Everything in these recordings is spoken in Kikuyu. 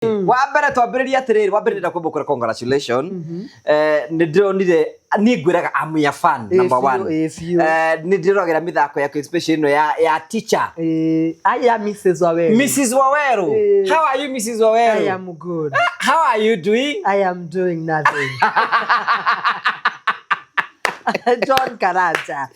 Wa mbere twambĩrĩrie atĩrĩrĩ, wa mbere ndĩrenda kwambũkũra congratulation. Nĩ ndĩronire, niĩ ngwĩraga I'm your fan number one. Ĩ biũ. Nĩ ndĩroragĩra mĩthako yaku, especially ĩno ya teacher. I am Mrs. Waweru. Mrs. Waweru. How are you, Mrs. Waweru? I am good. How are you doing? I am doing nothing. John Karanja.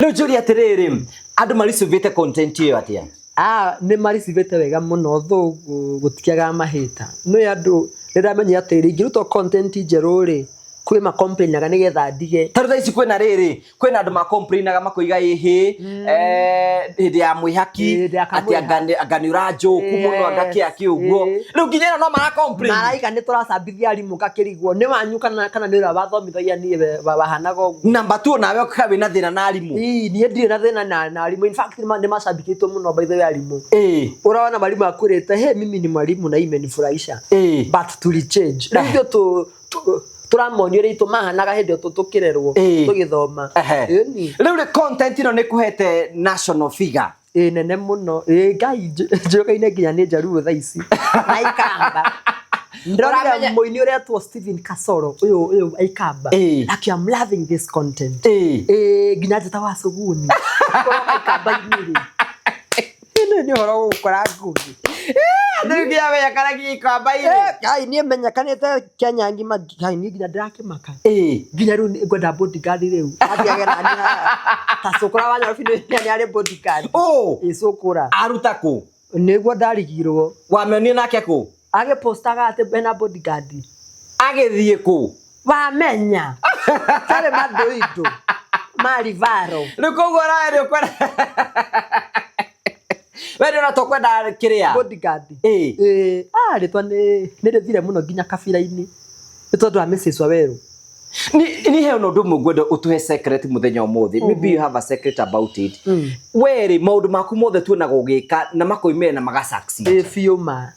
Rĩu njũrie atĩrĩrĩ, andũ maricuvĩte content ĩyo atĩa? Ah, nĩ maricivĩte wega mũno, though gũtikiaga mahĩta. Nĩ andũ nĩndamenyire atĩrĩrĩ, ingĩruta content njerũ rĩ, kwĩ ma complainaga nĩgetha ndige. Tarĩu thaa ici kwĩna rĩrĩ, kwĩna andũ makomplainaga makoiga ĩhĩ, hĩndĩ ya mwĩhaki Hĩndĩ ya atĩ kamwĩhaki. anga nĩ ũranjũku mũno, anga kĩa kĩ ũguo. Rĩu nginya ĩno no mara complain. Maraika nĩ tũracambithia arimũ ngakĩrigwo nĩ wanyu kana nĩ ũrĩa wathomithagia niĩ wahanaga ũguo. Number 2, nawe ũkaga wĩna thĩna na arimũ. Ii, niĩ ndirĩ na thĩna na arimũ. In fact, nĩ macambikĩtwo mũno by the way arimũ. Ũrona mwalimu akwĩrĩte, "Hey, mimi ni mwalimu na imenifurahisha." But tuli change. Rĩu ithuĩ tũramonio ũrĩa itũ mahanaga hĩndĩ ĩyo tũkĩrerwo, tũgĩthoma. Ĩni. Rĩu rĩ, content ĩno nĩ kũhete national figure. Ĩ nene mũno. Ĩ Ngai njũkaine nginya nĩ Njaruo thaa ici. Na Ikamba. Ndĩronire mũini ũretwo Stephen Kasoro, ũyũ Aikamba. Aki, I'm loving this content. Ĩ nginya njĩta wa Suguni. Ũroka Ikamba-inĩ rĩ. Ĩno nĩ ũhoro gũgũkora Ngũgĩ. Rĩu nginya menyekanagia Ikamba-inĩ. Ngai, niĩ menyekanĩte Kenya ng'ima, Ngai, niĩ nginya ndĩrakĩmaka. Nginya rĩu nĩ ngwenda bodyguard rĩu. Athiage nani haha. Ta cũkũra wa Nairobi nĩ arĩ bodyguard. Ũ. Ĩ cũkũra. Aruta kũ? Nĩguo ndarigirwo. Wamĩonire nake kũ? Agĩpostaga atĩ ena bodyguard. Agĩthiĩ kũ? Wamenya. Tarĩ mandũindũ. Marivaro. Rĩu koguo nawe nĩ ũkwenda, we ndĩrona to kwenda kĩrĩa? Bodyguard. Ĩ. Ĩ, rĩtwa nĩ rĩthire mũno nginya kabira-inĩ. Nĩ tondũ wa Mrs. Waweru. Ni he ũndũ ũmwe ngwenda ũtũhe secret mũthenya ũmũthĩ. Maybe you have a secret about it. We rĩ, maũndũ maku mothe tuonaga ũgĩka na makoimĩra na maga succeed. Ĩ biũ ma.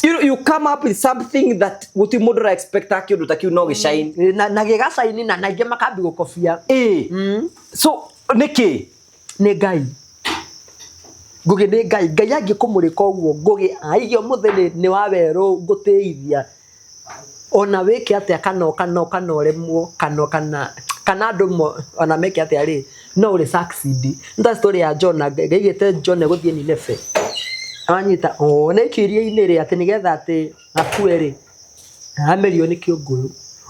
You come up with something that gũtirĩ mũndũ ũra expect kĩũndũ ta kĩu no gĩshine. Ĩ, na gĩgacaini na aingĩ makambi gũkobia. So nĩkĩ? Nĩ Ngai. Ngũgĩ nĩ Ngai. Ngai angĩkũmũrĩka ũguo, Ngũgĩ aige ũmũthĩ nĩ wa werũ ngũtĩithia. Ona wĩke atĩa kana ũremwo kana andũ ona meke atĩa rĩ, no ũrĩ succeed. Nĩ ta story ya Jonah, Ngai aigĩte Jonah egũthiĩ Nineve. Wanyita, o na aikio iria-inĩ rĩ, atĩ nĩgetha atĩ akue rĩ, amerio nĩ kĩũngũyũ.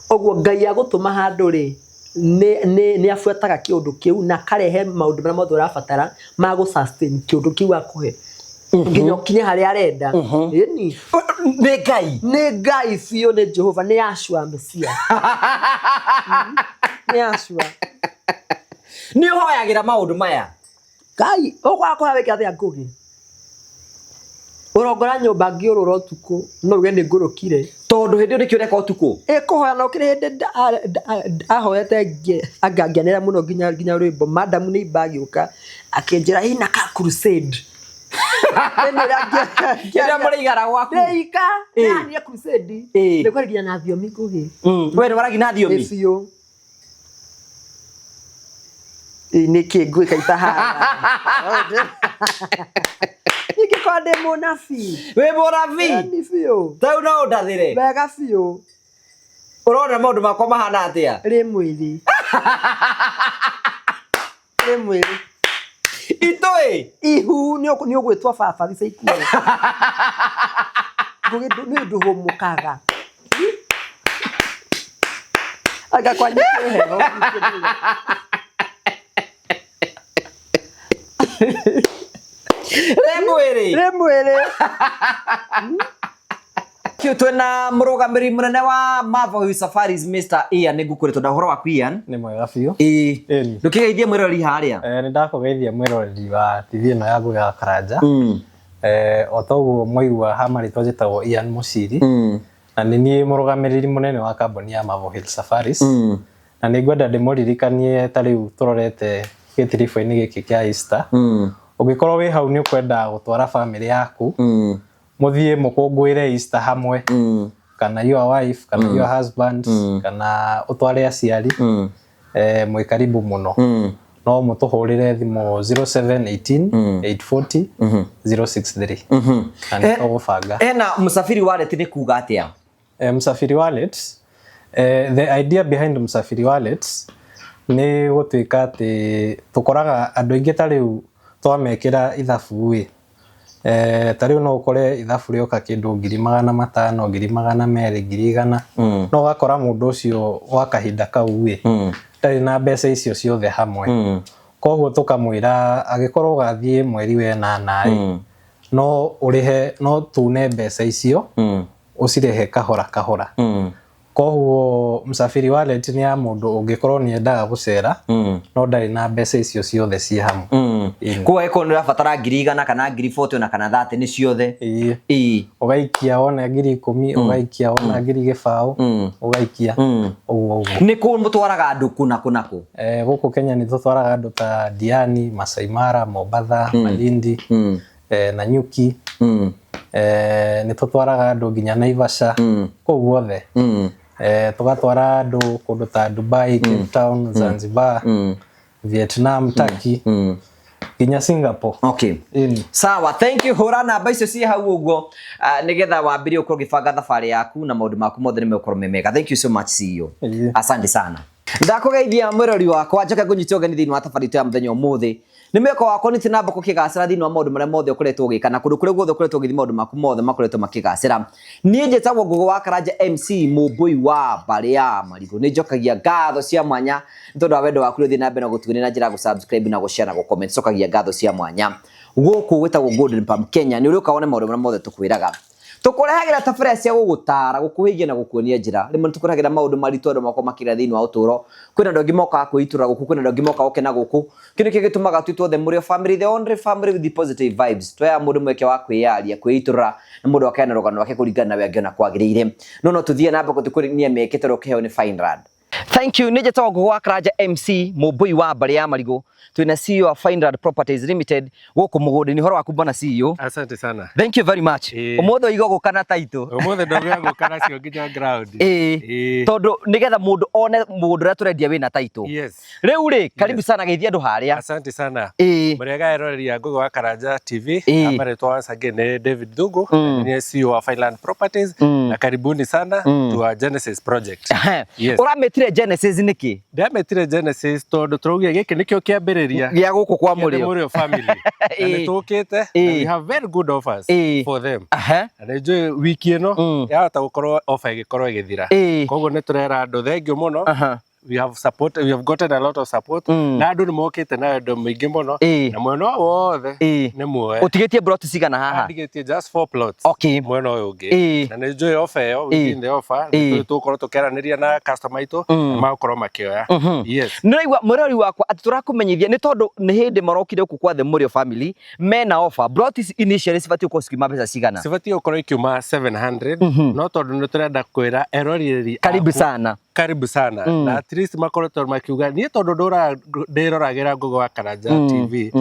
Ũguo Ngai agũtũma handũ rĩ, nĩ abuataga kĩũndũ kĩu na akarehe maũndũ marĩa mothe ũrabatara ma gũ sustain kĩũndũ kĩu akũhe. Nginya ũkinye harĩa arenda. Ĩni. Nĩ Ngai. Nĩ Ngai biũ, nĩ Jehova, nĩ Yahshua Mesia. Nĩ Yahshua. Nĩ ũhoyagĩra maũndũ maya? Ngai, ũkwaga kũhoya wĩke atĩa Ngũgĩ? Ũrongora nyũmba ngĩũrũra ũtukũ, no uge nĩ ngũrũkire. Tondũ hĩndĩ ĩyo nĩkĩo ũreka ũtukũ? Ĩ kũhoya no kĩrĩ hĩndĩ ahoete anga ngĩanĩrĩra mũno nginya rwĩmbo. Madam nĩ imba agĩũka akĩnjĩra ina ka crusade. Hĩndĩ ĩrĩa mũrĩigara gwaku? Ndĩika, Ĩ. ndĩranire crusade. Ĩ. Nĩ kwaragia na thiomi Ngũgĩ. We nĩ waragia na thiomi? Ĩ biũ. Ĩ nĩkĩ ngwĩka itahana? Ingĩkorwo ndĩ mũnabii. Wĩ mũnabii? Ĩni biũ. Ta rĩu no ũndathĩre? Wega biũ. Ũrona maũndũ makwa mahana atĩa? Rĩ mwĩrĩ. Rĩ mwĩrĩ. Itũĩ? Ihu nĩ ũgwĩtwo baba ica ikuhĩ. Ngũgĩ nĩ ndũhũmũkaga. Anga kwanyu kwĩ heho. Rĩ mwĩrĩ. Rĩ mwĩrĩ. Kiu twina mũrũgamĩrĩri mũnene wa Marvel Hill Safaris Mr. Ian nĩ ngũkũrĩtwo na ũhoro waku Ian. Nĩ mwega biũ. Ĩĩ. Ĩni. Ndũkĩgeithie mwĩroreri harĩa. Nĩ ndakũgeithia mwĩroreri wa TV ĩno ya Ngũgĩ wa Karanja. O ta ũguo mwaigua ha marĩtwa njĩtagwo Ian Mũciri. Na nĩ niĩ mũrũgamĩrĩri mũnene wa kambuni ya Marvel Hill Safaris. Na nĩ ngwenda ndĩmũririkanie ta rĩu tũrorete gĩtiribũ-inĩ gĩkĩ kĩa Easter. Ũngĩkorwo wĩ hau nĩ ũkwenda gũtwara bamĩrĩ yaku, mũthiĩ mũkũngũĩre Easter hamwe, kana your wife, kana your husband, kana ũtware aciari, mwĩ karibu mũno. No mũtũhũrĩre thimũ 0718 840 063 na nĩ tũgũbanga. Ena Msafiri Wallet nĩ kuga atĩa? Msafiri Wallet, the idea behind Msafiri Wallet nĩ gũtuĩka atĩ tũkoraga andũ aingĩ ta rĩu twamekĩra ithabu ĩ, ta rĩu no ũkore ithabu rĩoka kĩndũ 500,000, 200,000, 100,000, no ũgakora mũndũ ũcio gwa kahinda kau ĩ, ndarĩ na mbeca icio ciothe hamwe. Koguo tũkamwĩra angĩkorwo ũgathiĩ mweri wa ĩnana ĩ, no ũrĩhe, no tune mbeca icio ũcirĩhe kahora kahora. Koguo Msafiri Wallet nĩ ya mũndũ ũngĩkorwo nĩ endaga gũcera no ndarĩ na mbeca icio ciothe ciĩ hamwe. Koguo angĩkorwo nĩ ũrabatara 100,000 kana 40,000 ona kana 30 nĩ ciothe. Ĩĩ. Ũgaikia wona 10,000, ũgaikia wona 0.20, ũgaikia ũguo ũguo. Nĩ kũ mũtwaraga andũ kũ na kũ na kũ? Gũkũ Kenya nĩ tũtwaraga andũ ta Diani, Masai Mara, Mombatha, Malindi, Nanyuki. Nĩ tũtwaraga andũ nginya Naivasha, kũu guothe. Tũgatwara andũ kũndũ ta Dubai, Cape Town, Zanzibar, Vietnam, Turkey, nginya Singapore. Okay. Sawa, thank you. Hũra namba icio ciĩ hau ũguo nĩgetha wambĩrĩrie gũkorwo ũgĩbanga thabarĩ yaku na maũndũ maku mothe nĩ megũkorwo me mega. Thank you so much CEO. Asante sana. Ndakũgeithia mwĩrori wakwa, njoke ngũnyite ũgeni thĩinĩ wa thabarĩ itũ ya mũthenya ũmũthĩ. Nĩ mwĩhoko wakwa nĩ namba kũkĩgacĩra thĩinĩ wa maũndũ marĩa mothe ũkoretwo ũgĩka na kũndũ kũrĩa guothe ũkoretwo ũgĩthiĩ maũndũ maku mothe makoretwo makĩgacĩra. Niĩ njĩtagwo Ngũgĩ wa Karanja MC Mũmbũi wa mbarĩ ya Marigũ. Nĩ njokagia ngatho cia mwanya nĩ tondũ wa wendo waku ũrĩa ũthiĩ na mbere na gũtuĩria na njĩra ya gũ-subscribe na gũ-share na gũ-comment. Cokagia ngatho cia mwanya. Gũkũ gwĩtagwo Golden Palm Kenya. Nĩ ũrĩũka wone maũndũ marĩa mothe tũkwĩraga. Tũkũrehagĩra tabarĩra cia gũgũtara, gũkũhĩgia na gũkuonia njĩra. Rĩmwe nĩ tũkũrehagĩra maũndũ maritũ andũ makoragwo makĩgerera thĩinĩ wa ũtũũro. Kwĩna andũ angĩ mokaga kwĩitũrũra gũkũ, kwĩna andũ angĩ mokaga gũkena gũkũ. Kĩu nĩkĩo gĩtũmaga twĩtwo the Mũrĩo family, the only family with the positive vibes. Tũheaga mũndũ mweke wa kwĩyaria, kwĩitũrũra, na mũndũ akaheana rũgano rwake kũringana na we angĩona kwagĩrĩire. No no tũthiĩ na mbere gũtũkũria mĩeke tondũ ũkĩheo nĩ Fineland. Thank you. Nĩ njĩtagwo Ngũgĩ wa Karanja MC Mũmbũi wa mbarĩ ya Marigũ. Twĩna CEO wa Fineland Properties Limited gũkũ mũgũnda-inĩ. Ũhoro waku bwana CEO? Asante sana. Thank you very much. Ũmũthĩ ũiga gũka na title. Ũmũthĩ ndauga gũka nacio nginya ground. Tondũ nĩgetha mũndũ one mũgũnda ũrĩa tũrendia wĩna title. Yes. Rĩu rĩ, karibu sana geithia andũ harĩa. Asante sana. Mũrĩega eroreri a Ngũgĩ wa Karanja TV. Marĩtwa once again nĩ David Thugu, nĩ CEO wa Fineland Properties na karibuni sana to our Genesis project. Yes. Ũramĩtire Genesis nĩkĩ? Ndamĩtire Genesis tondũ tũraugire gĩkĩ nĩkĩo kĩambĩrĩria gĩa gũkũ kwa Mũrĩo. Mũrĩo family. Na nĩ tũkĩte, na we have very good offers for them. Na nĩ njũĩ wiki ĩno yahota gũkorwo offer ĩgĩkorwo ĩgĩthira. Koguo nĩ tũrera andũ thengiũ mũno. We have support, we have gotten a lot of support. Na andũ nĩ mokĩte na wendo mũingĩ mũno. Na mwena ũyũ wothe nĩ muoe. Ũtigĩtie plot cigana haha? Ndigĩtie just 4 plots. Okay. Mwena ũyũ ũngĩ. Na nĩ njũĩ offer ĩyo, within the offer, nĩ tũgũkorwo tũkĩaranĩria na customer aitũ, na magũkorwo makĩoya. Yes. Nĩ ũraigua mwĩrori wakwa atĩ tũrakũmenyithia nĩ tondũ nĩ hĩndĩ marokire gũkũ kwa The Mũrĩo family mena offer. Plot ici initially cibatiĩ gũkorwo cikiuma mbeca cigana? Cibatiĩ gũkorwo ikiuma 700, no tondũ nĩ tũrenda kwĩra eroreri Karibu aku sana. Karibu sana. Na at least makoretwo makiuga niĩ tondũ ndũraga ndĩroragĩra Ngũgĩ wa Karanja TV,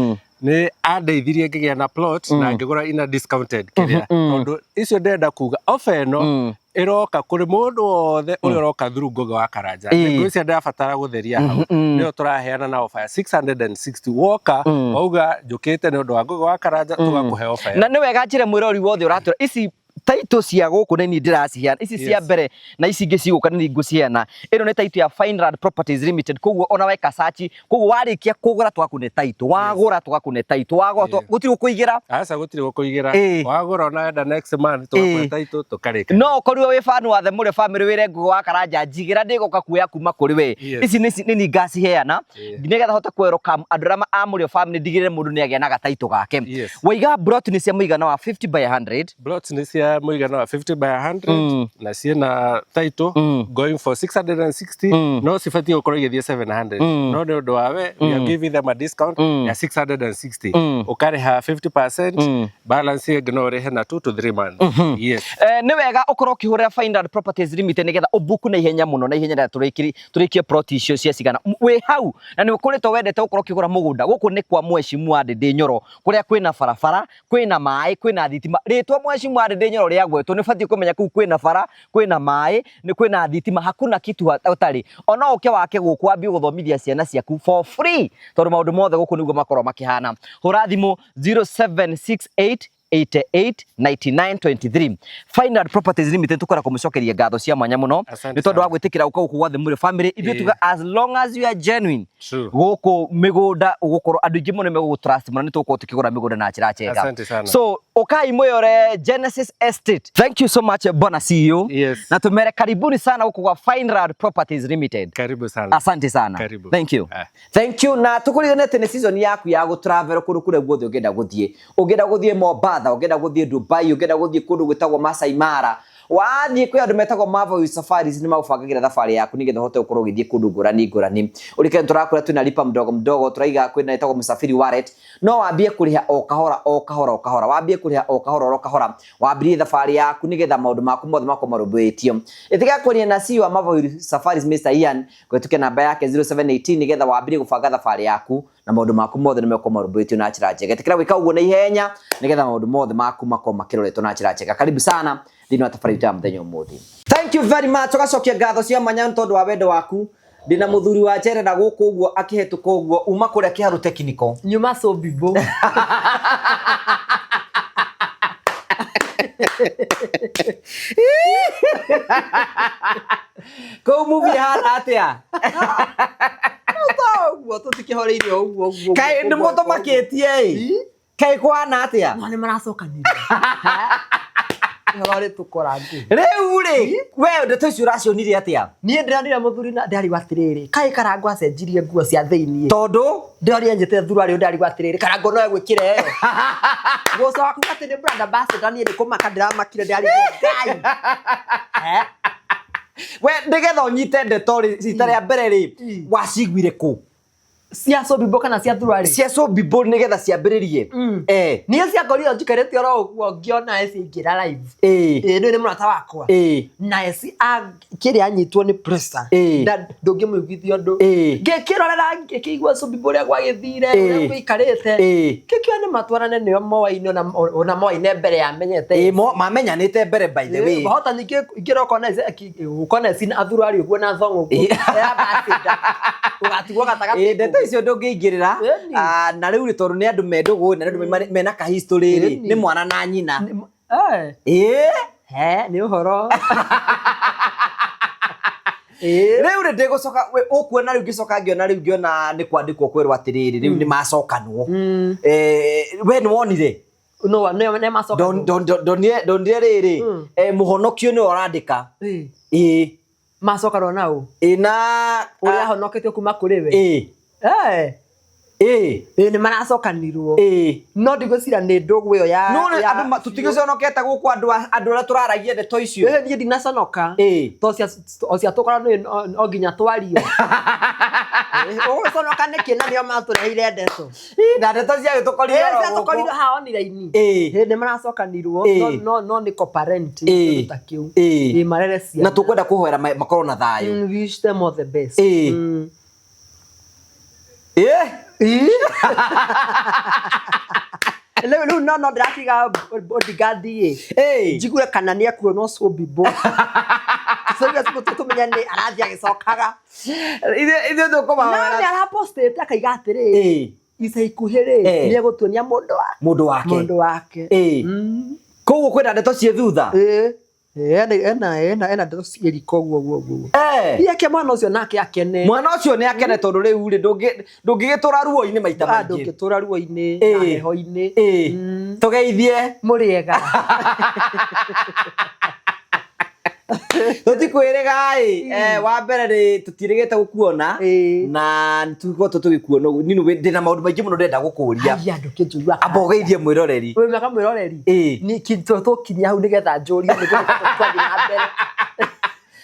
nĩ andeithirie ngĩgĩa na plot na ngĩgũra ina discounted kĩrĩa. Tondũ icio ndĩrenda kuga offer ĩno ĩroka kũrĩ mũndũ wothe ũrĩa ũroka through Ngũgĩ wa Karanja. Ngwĩciria ndĩrabatara gũtheria hau. Nĩyo tũraheana na offer ya 660. Woka wauga njũkĩte nĩ ũndũ wa Ngũgĩ wa Karanja, tũgakũhe offer ĩyo. Na nĩ wega njĩre mwĩrori wothe ũratũra ici title cia gũkũ nĩ niĩ ndĩraciheana, ici cia mbere na ici ingĩ cigũka nĩ niĩ ngũciheana. Ĩno nĩ title ya Fineland Properties Limited, koguo ona weka search, koguo warĩkia kũgũra tũgakũne title, wagũra tũgakũne title, wagũra gũtirĩ gũkũigĩra. Aca, gũtirĩ gũkũigĩra. Wagũra ona wenda next month tũgakũhe title tũkarĩka. No ũkorirwo wĩ fan wa The Mũrĩo family wĩre Ngũgĩ wa Karanja njigĩra ndĩgũka kuoya kuma kũrĩ we. Ici nĩ niĩ ngaciheana nĩgetha hote kwerũka andũ arĩa a Mũrĩo family ndigĩrĩre mũndũ nĩ agĩa na gataitũ gake. Waiga plot nĩ cia mũigana wa 50 by 100. Plots nĩ cia mũigana wa 50 by 100 na ciĩna title going for 660, no cibatiĩ gũkorwo igĩthiĩ 700, no nĩ ũndũ wa we, we are giving them a discount ya 660. Ũkarĩha 50%, balance ĩngĩ no ũrĩhe na 2 to 3 months. Yes. Nĩ wega ũkorwo ũkĩhũrĩra Fineland Properties Limited nĩgetha ũbuku na ihenya mũno, na ihenya rĩrĩa tũrĩkie plot icio cia cigana. Wĩ hau na nĩ ũkoretwo wendete gũkorwo ũkĩgũra mũgũnda. Gũkũ nĩ kwa Mheshimiwa Ndĩndĩ Nyoro, kũrĩa kwĩna barabara, kwĩna maĩ, kwĩna thitima. Rĩtwa Mheshimiwa Ndĩndĩ Nyoro ũmenyere ũrĩa gwetwo, nĩ ũbatiĩ kũmenya kũu kwĩna bara, kwĩna maĩ, nĩ kwĩna thitima, hakuna kitu ũtarĩ. Ona ũke wake gũkũ wambie gũthomithia ciana ciaku for free, tondũ maũndũ mothe gũkũ nĩguo makorwo makĩhana. Hũra thimũ 0768 88 99 23. Fineland Properties Limited tukwenda kumucokeria ngatho cia mwanya muno Asante nĩ tondũ wa sana. gwĩtĩkĩra gũka gũkũ gwa The Mũrĩo Family. Ithuĩ Ĩĩ. tuga as long as you are genuine True. gũkũ mĩgũnda ũgũkorwo andũ aingĩ mũno nĩ megũgũ-trust mũno, nĩ tũgũkorwo tũkĩgũra mĩgũnda na njĩra njega. Asante sana. So ũkai mwĩyore Genesis Estate. Thank you so much bwana CEO. Yes. Na tumere karibuni sana gũkũ gwa Fineland Properties Limited. Karibu sana. Asante sana. Karibu. Thank you. Ah. Thank you. Na tukurirane atĩ nĩ season yaku ya gũ travel kũndũ kũrĩa guothe ũngĩenda gũthiĩ. Ũngĩenda gũthiĩ Mombatha, ũngĩenda gũthiĩ Dubai, ũngĩenda gũthiĩ kũndũ gwĩtagwo Masai Mara. Wathiĩ kwĩ andũ metagwo Marvel Safaris nĩ magũbangagĩra thabarĩ yaku nĩgetha ũhote gũkorwo ũgĩthiĩ kũndũ ngũrani ngũrani. Ũrikane tũrakwĩra twĩna lipa mdogo mdogo, tũraiga kwĩna ĩtagwo Msafiri Wallet. No wambie kũrĩha o kahora o kahora o kahora, wambie kũrĩha o kahora o kahora, wambĩrĩrie thabarĩ yaku nĩgetha maũndũ maku mothe makorwo marũmbũĩtio. Ĩtĩkĩra kwaria na CEO wa Marvel Safaris Mr. Ian kũhĩtũkĩra namba yake 0718 nĩgetha wambĩrĩrie gũbanga thabarĩ yaku na maũndũ maku mothe nĩ megũkorwo marũmbũĩtio na njĩra njega. Ĩtĩkĩra gwĩka ũguo na ihenya nĩgetha maũndũ mothe maku makorwo makĩroretwo na njĩra njega. Karibu sana thĩinĩ wa thabarĩ itũ ya mũthenya ũmũthĩ. Thank you very much. Ũgacokia ngatho cia mwanya nĩ tondũ wa wendo waku. Ndĩna mũthuri wa njerera gũkũ ũguo akĩhetũka ũguo uma kũrĩa Kĩharũ Technical. Nyuma Sobibũ. Kũu movie ĩhana atĩa? Ũguo tũtikĩhoreire ũguo ũguo. Kaĩ nĩ mũtũmakĩtie ĩ? Kaĩ kũhana atĩa? No nĩ maracokanire. Ũhoro tũkora ngũ. Rĩu rĩ, we ndeto icio ũracionire atĩa? Niĩ ndĩronire mũthuri na ndĩrarigwo atĩrĩrĩ, kaĩ Karangũ acenjirie nguo cia thĩiniĩ. Tondũ Ndĩronire njĩte thuruarĩ ndĩrarigwo atĩrĩrĩ, Karangũ no egwĩkĩra ĩyo. Gũcoka kuga atĩ nĩ brand ambassador niĩ nĩ kũmaka ndĩramakire ndĩrarigwo Ngai. Eh? we nĩgetha ũnyite ndeto rĩ, rita rĩa mbere rĩ, waciguire kũ? Cia Sobibũ kana cia thuruarĩ? Cia Sobibũ nĩgetha ciambĩrĩrie. Eh. Niĩ ciakorirwo njikarĩte oro ũguo ngĩona eci aingĩra live. Ĩĩ. Ĩĩ nĩ mũrata wakwa. Ĩĩ. Na eci kĩrĩa anyitwo nĩ pressure. Ĩĩ. Ndũngĩmũiguithia ũndũ. Ĩĩ. Ngĩkĩrorera ngĩkĩigua Sobibũ ũrĩa gwagĩthire, Ĩĩ. ũrĩa gũikarĩte. Ĩĩ. Ngĩkiona nĩ matwarane nĩo moaine ona moaine mbere ya menyete. Ĩĩ, mamenyanĩte mbere by the way. Wahota ningĩ ingĩra ũkona eci na athuruarĩ ũguo na thong'o ũguo. Ĩĩ. Ya ambassador. Ũgatigwo gatagatĩ. Ĩĩ, ndeto icio ndũngĩingĩrĩra. Ĩni. Ah, na rĩu rĩ tondũ nĩ andũ me ndũgũ na nĩ andũ mena ka history rĩ, Ĩni. nĩ mwana na nyina. Eh. Ĩĩ. He, nĩ ũhoro. Ĩĩ. Rĩu rĩ ndĩgũcoka we ũkuona rĩu ngĩcoka ngĩona rĩu ngĩona nĩ kwandĩkwo kwĩrwo atĩrĩrĩ rĩu nĩ macokanwo. Eh, we nĩ wonire? No, nĩ macokanwo. Ndonire rĩrĩ mũhonokio nĩwe ũrandĩka. Ĩĩ. Ĩĩ. Macokanwo na ũ? Ĩĩ na Ũrĩa ahonoketio kuma kũrĩ we. Ĩĩ. Eh. Ĩĩ. Ĩĩ nĩ maracokanirwo. Ĩĩ. No ndigwĩciria nĩ ndũgũ ĩyo ya No rĩ ya- andũ tũtigĩconokete gũkũ andũ andũ arĩa tũraragia ndeto icio. Ĩĩ niĩ ndinaconoka. Ĩĩ. To cia tũkora nĩ no nginya twarie. Ũgũconoka nĩkĩ na nĩo matũreheire ndeto. Ĩĩ, na ndeto ciagĩtũkorire Ĩĩ oro gũkũ. ciatũkorire haha online. Ĩĩ. Ĩĩ nĩ maracokanirwo Ĩĩ. no nĩ co-parent Ĩĩ. kĩndũ ta kĩu. Ĩĩ. Ĩĩ marere ciana. Na tũkwenda kũhoera makorwo na thayũ. Wish them all the best. Ĩĩ. Ĩĩ. Rĩu rĩu no ndĩratiga bodyguard ĩ. Ĩĩ. Njigue kana nĩ ekuonwo Sobibũ. Sobibũ tũmenye nĩ arathiĩ agĩcokaga. Ithuĩ No tũkũmahoera. nĩ arapostĩte akaiga atĩrĩrĩ. Ĩĩ. Ica ikuhĩ rĩ Ĩĩ. nĩ egũtuonia mũndũ wa Mũndũ wake. mũndũ wake. Ĩĩ. Koguo kwĩna ndeto ciĩ thutha. Ĩĩ. Ĩĩ, ena ndeto ciĩ riko ũguo ũguo ũguo. Eh. Yeke mwana ũcio nake akene. Mwana ũcio nĩ akene tondũ rĩu rĩ ndũngĩgĩtũra ruo-inĩ maita Ah, maingĩ. ndũngĩtũra ruo-inĩ na Ĩĩ. heho-inĩ. Ĩĩ. Tũgeithie. Mũrĩega. Tũtikwĩrĩga ĩ. Wa mbere rĩ tũtirĩgĩte gũkuona Ĩĩ. na nĩtũkoretwo tũgĩkuona ũguo. Niĩ nĩ ndĩna maũndũ maingĩ mũno ndĩrenda gũkũria. Haiya ndũkĩnjũria. Amba ũgeithie mwĩroreri. Wĩ mwega mwĩroreri. Ĩĩ. Nĩ tũkinyia hau nĩgetha njũrie nĩguo twathiĩ na mbere.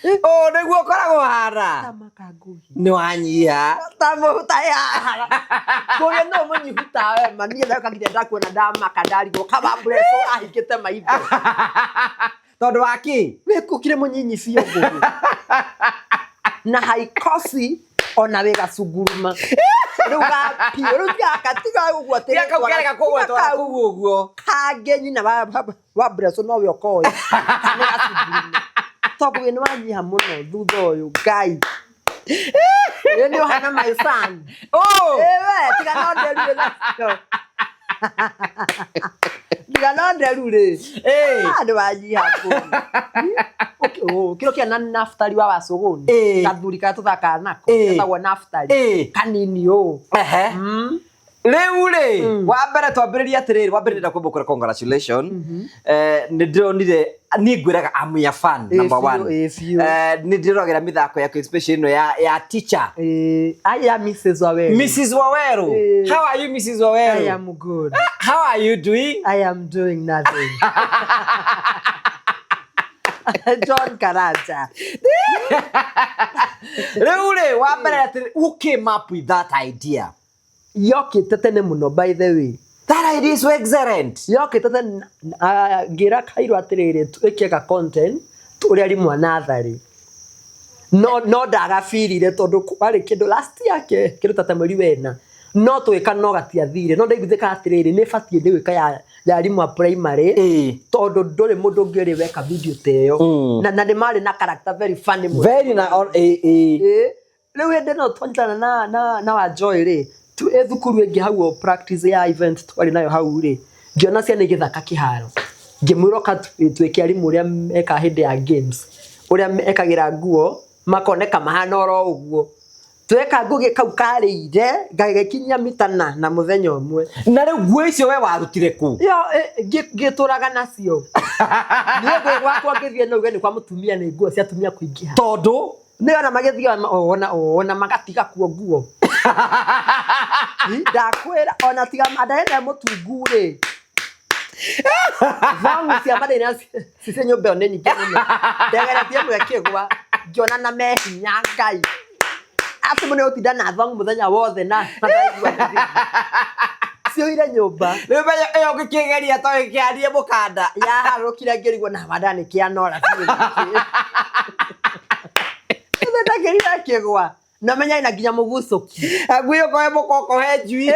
Ũũ nĩguo ũkoragwo hana. Tamaka ngũgi. Nĩ wanyiha. Tamũhuta ya. Ngũgĩ no mũnyihu tawe ma niĩ nayo kagiria ndakuona ndamaka ndarigwo kawambureco ahingĩte maitho. Tondũ wa kĩ? Wĩkũkire mũnyinyi biũ ngũgĩ. Na haikosi ona wĩ gacunguruma. Rĩu gapiũ rĩu tiga tiga ũguo atĩ Tiga kau kerega kũgwetwo na kũu ũguo. Kangĩ nyina wa Breso nowe ũkoĩ nĩ gacungurume tondũ wĩ nĩ wanyiha mũno thutha ũyũ Ngai ĩ nĩ ũhana my son. Oh! Ĩ we tiga no nderu wĩ nacio, tiga no nderu rĩ. Eh. Ah, nĩ wanyiha kũu kĩro kĩa na Naftali wa Wacũgũni. Gathuri karĩa tũthakaga nako getagwo Naftali. Kanini ũũ. Ehe. Rĩu rĩ, wa mbere twambĩrĩrie atĩrĩrĩ, wa mbere ndĩrenda kwamba kwĩra congratulation. Nĩ ndĩronire, niĩ ngwĩraga I'm your fan number biũ, one. Ĩ biũ. Nĩ ndĩroragĩra mĩthako yaku especially ĩno ya teacher. Ĩ, I am Mrs. Waweru. Mrs. Waweru. How are you, Mrs. Waweru? I am good. How are you doing? I am doing nothing. John Karanja. Rĩu rĩ, wa mbere atĩrĩ, who came up with that idea? Yokĩte tene mũno, by the way. That idea is so excellent. Yokĩte tene, ngĩra Kairũ atĩrĩrĩ, ĩkĩka content ũrĩa arimũ a natharĩ. No ndagabirire tondũ kwarĩ kĩndũ last year kĩndũ ta mweri wena. No twĩka no gatiathire. No ndaiguithĩka atĩrĩrĩ, nĩ batiĩ nĩ gwĩka ya arimũ a primary. Tondũ ndũrĩ mũndũ ũngĩ ũrĩ weka video ta ĩyo. Na nĩ marĩ na character very funny mũno. Very na on, ĩ. Ĩ, rĩu hĩndĩ ĩno twanyitana na Wanjoy rĩ, ĩ thukuru ĩngĩ hau o practice ya event twarĩ nayo hau rĩ, ngĩona ciana igĩthaka kĩharo. Ngĩmwĩra oka twĩke arimũ ũrĩa mekaga hĩndĩ ya games, ũrĩa mekagĩra nguo makoneka mahana oro ũguo. Tweka ngũgĩ kau karĩire gagĩkinyia mita na mũthenya ũmwe. Na rĩu nguo icio we warutire kũ? Yo, ngĩtũraga nacio. Niĩ ngũgĩ gwakwa ngĩthiĩ no uge nĩ kwa mũtumia, nĩ nguo cia atumia kũingĩha. Tondũ? Nĩ ona magĩthiĩ ona magatiga kuo nguo. Ndakwĩra ona tiga ndarenda mũtungu rĩ. Vangu cia mathĩna cia nyũmba ĩyo nĩ nyingĩ mũno. Ndegeretie ĩmwe ĩkĩgwa, ngĩona na mehinya Ngai. Atĩ mũno ũtinda na thongu mũthenya wothe na ndaigua ndĩthigi. Ciũire nyũmba. Rĩu menya ĩyo ũngĩkĩgeria to ĩkĩarie mũkanda. Yaharũkire ngĩrigwo na wanda nĩ kĩanora biũ. Nĩ ndakĩrire ĩkĩgwa. Na menya ĩna nginya mũgucũki. Ngui ũkohe mũkoko he njui.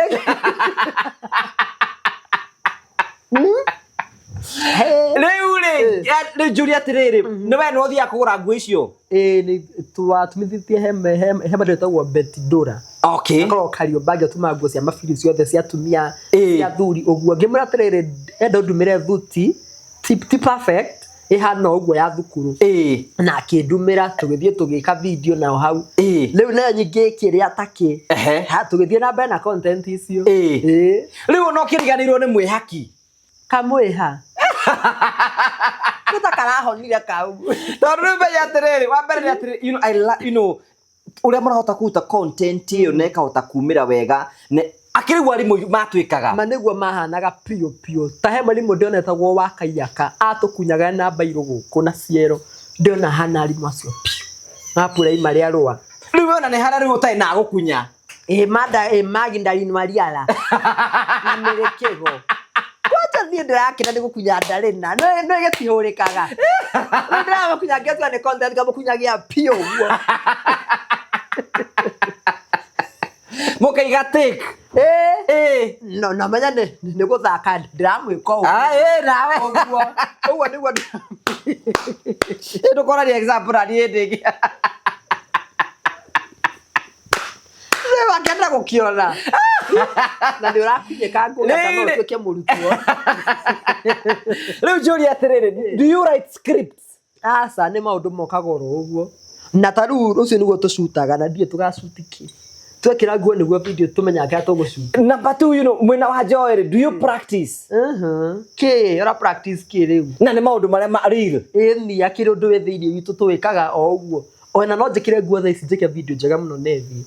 Rĩu rĩ, rĩu njũrie atĩrĩrĩ, nĩ we nĩ ũthiaga kũgũra nguo icio? Ĩĩ, nĩ twatumithĩtie he mũndũ wĩtagwo Betty Dora. Akoragwo Kariobangi, atumaga nguo cia mabiri ciothe cia atumia, cia athuri ũguo. Ngĩmwĩra atĩrĩrĩ, enda ũndumĩre thuti, ti perfect, ĩhana ũguo ya thukuru. Na akĩndumĩra, tũgĩthiĩ tũgĩka video nao hau. Rĩu nayo nyingĩ ĩkĩrĩa takĩ. Ha, tũgĩthiĩ na mbere na content icio. Rĩu ona ũkĩriganĩirwo nĩ mwĩhaki. Kamwĩha. Nĩ ta karahonire kau. Tondũ rĩu menya atĩrĩrĩ, wa mbere nĩ atĩrĩrĩ, you know, I you know, ũrĩa mũrahota kũruta content ĩyo na ĩkahota kumĩra wega, akĩrĩ ũguo arimũ matuĩkaga. Ma nĩguo mahanaga piũ piũ. Ta he mwarimũ ndĩonetagwo wa Kaiyaka, atũkunyaga na mbairũ gũkũ na ciero. Ndĩona hana arimũ acio piũ. Ma primary arũa. Rĩu we ona nĩ harĩa rĩu ũtarĩ na gũkunya. Ĩ manda, ĩ magi ndarinwariara. Na mĩrĩkĩgo. Kwacha niĩ ndĩrakena nĩ gũkunya ndarĩ na, no ĩgĩtihũrĩkaga. Rĩu ndĩramũkunya ngĩtua nĩ content ngamũkunyagia piũ ũguo. Mũkaiga take. No, no menya nĩ gũthaka ndĩramwĩka ũguo. Ah, ĩ, nawe. Ũguo, ũguo nĩguo Ĩ, ndũkoraria example na niĩ hĩndĩ ĩngĩ. Rĩu akĩenda gũkĩona. Na nĩ ũrakunyĩka nguo kana no ũtuĩke mũrutwo. Rĩu njũrie atĩrĩrĩ, do you write scripts? Aca, nĩ maũndũ mokaga oro ũguo. Na ta rĩu ũcio nĩguo tũcutaga na ndiũĩ tũgacuti kĩ. Twekĩra nguo nĩguo video tũmenyaga kĩrĩa tũgũcuta. Number 2, you know, mwena wa Joy rĩ, do you practice? Kĩ, ũra practice kĩ rĩu? Na nĩ maũndũ marĩa ma real. Ĩni, akĩrĩ ũndũ wĩ thĩinĩ witũ tũwĩkaga o ũguo. Ona no njĩkĩre nguo thaa ici njĩke video njega mũno na ĩthiĩ.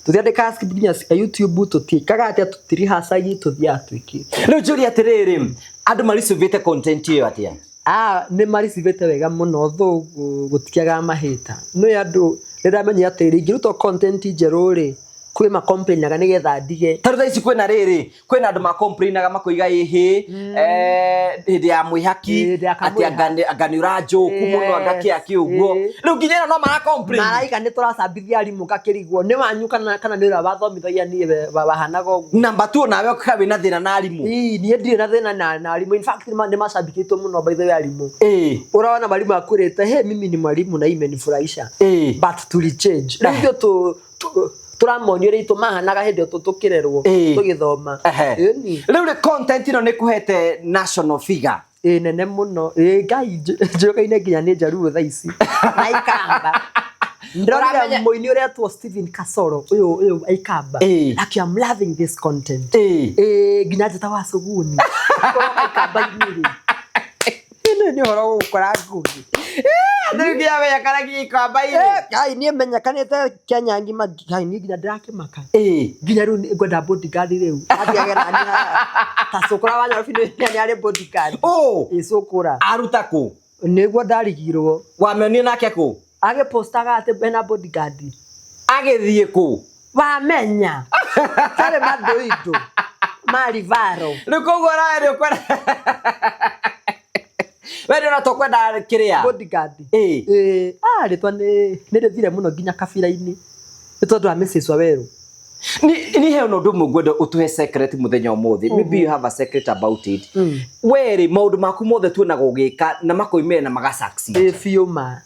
Tũtiandĩkaga script nginya cia YouTube, tũtiĩkaga atĩa, tũtirihacagi, tũthiaga twĩkĩte. Rĩu njũrie atĩrĩrĩ, andũ maricivĩte content ĩyo atĩa? Nĩ maricivĩte wega mũno, though gũtikĩagaga mahĩta. Nĩ andũ, nĩ ndamenyire atĩrĩrĩ, ingĩruta content njerũ rĩ, Kwĩ ma complainaga nĩgetha ndige. Ta rĩu thaa ici kwĩna rĩrĩ, kwĩna andũ ma complainaga makoiga ĩhĩ, hĩndĩ ya mwĩhaki, Hĩndĩ ya atĩ kamwĩhaki. anga nĩ ũranjũku mũno, anga kĩ akĩ ũguo. Rĩu nginya ĩno no mara complain. Maraika nĩ tũracambithia arimũ ngakĩrigwo nĩ wanyu kana nĩ ũrĩa wathomithagia niĩ wahanaga ũguo. Number 2 nawe ũkaga wĩna thĩna na arimũ. Ii, niĩ ndirĩ na thĩna na arimũ. In fact, nĩ macambikĩtwo mũno by the way arimũ. Ũrona mwalimu akwĩrĩte, hey, mimi ni mwalimu na imenifurahisha. But tuli change. Rĩu ithuĩ tũramonia ũrĩa itũ mahanaga hĩndĩ ĩyo tũkĩrerwo, tũgĩthoma. Ĩni. Rĩu rĩ content ĩno nĩ kũhete national figure. Ĩ nene mũno. Ĩ Ngai njũkaine nginya nĩ Njaruo thaa ici. Na Ikamba. Ndĩronire mũini ũretwo Stephen Kasoro ũyũ wa Ikamba. Aki I'm loving this content. Ĩ nginya njĩta wa Suguni. Korwo Ikamba-inĩ rĩ. Ĩno nĩ ũhoro gũgũkora Ngugi. Rĩu nginya menyekanagia Ikamba-inĩ. Ngai niĩ menyekanĩte Kenya ng'ima Ngai niĩ nginya ndĩrakĩmaka. Nginya rĩu ngwenda bodyguard rĩu. Athiage nani haha. Ta cũkũra wa Nairobi nĩ arĩ bodyguard. Ũ. Ĩ cũkũra. Aruta kũ? Nĩguo ndarigirwo. Wamĩonire nake kũ? Agĩpostaga atĩ ena bodyguard. Agĩthiĩ kũ? Wamenya. Tarĩ mandũindũ. Marivaro. Rĩu koguo nawe nĩ ũkwenda. We ndĩrona to kwenda kĩrĩa. Bodyguard. Ĩ. Ah, rĩtwa nĩ rĩthire mũno nginya kabira-inĩ. Nĩ tondũ wa Mrs. Waweru. Ni he ũndũ ũmwe ngwenda ũtũhe secret mũthenya ũmũthĩ. Maybe you have a secret about it. We rĩ, maũndũ maku mothe tuonaga ũgĩka na makoimĩra na maga succeed. Ĩ biũ ma.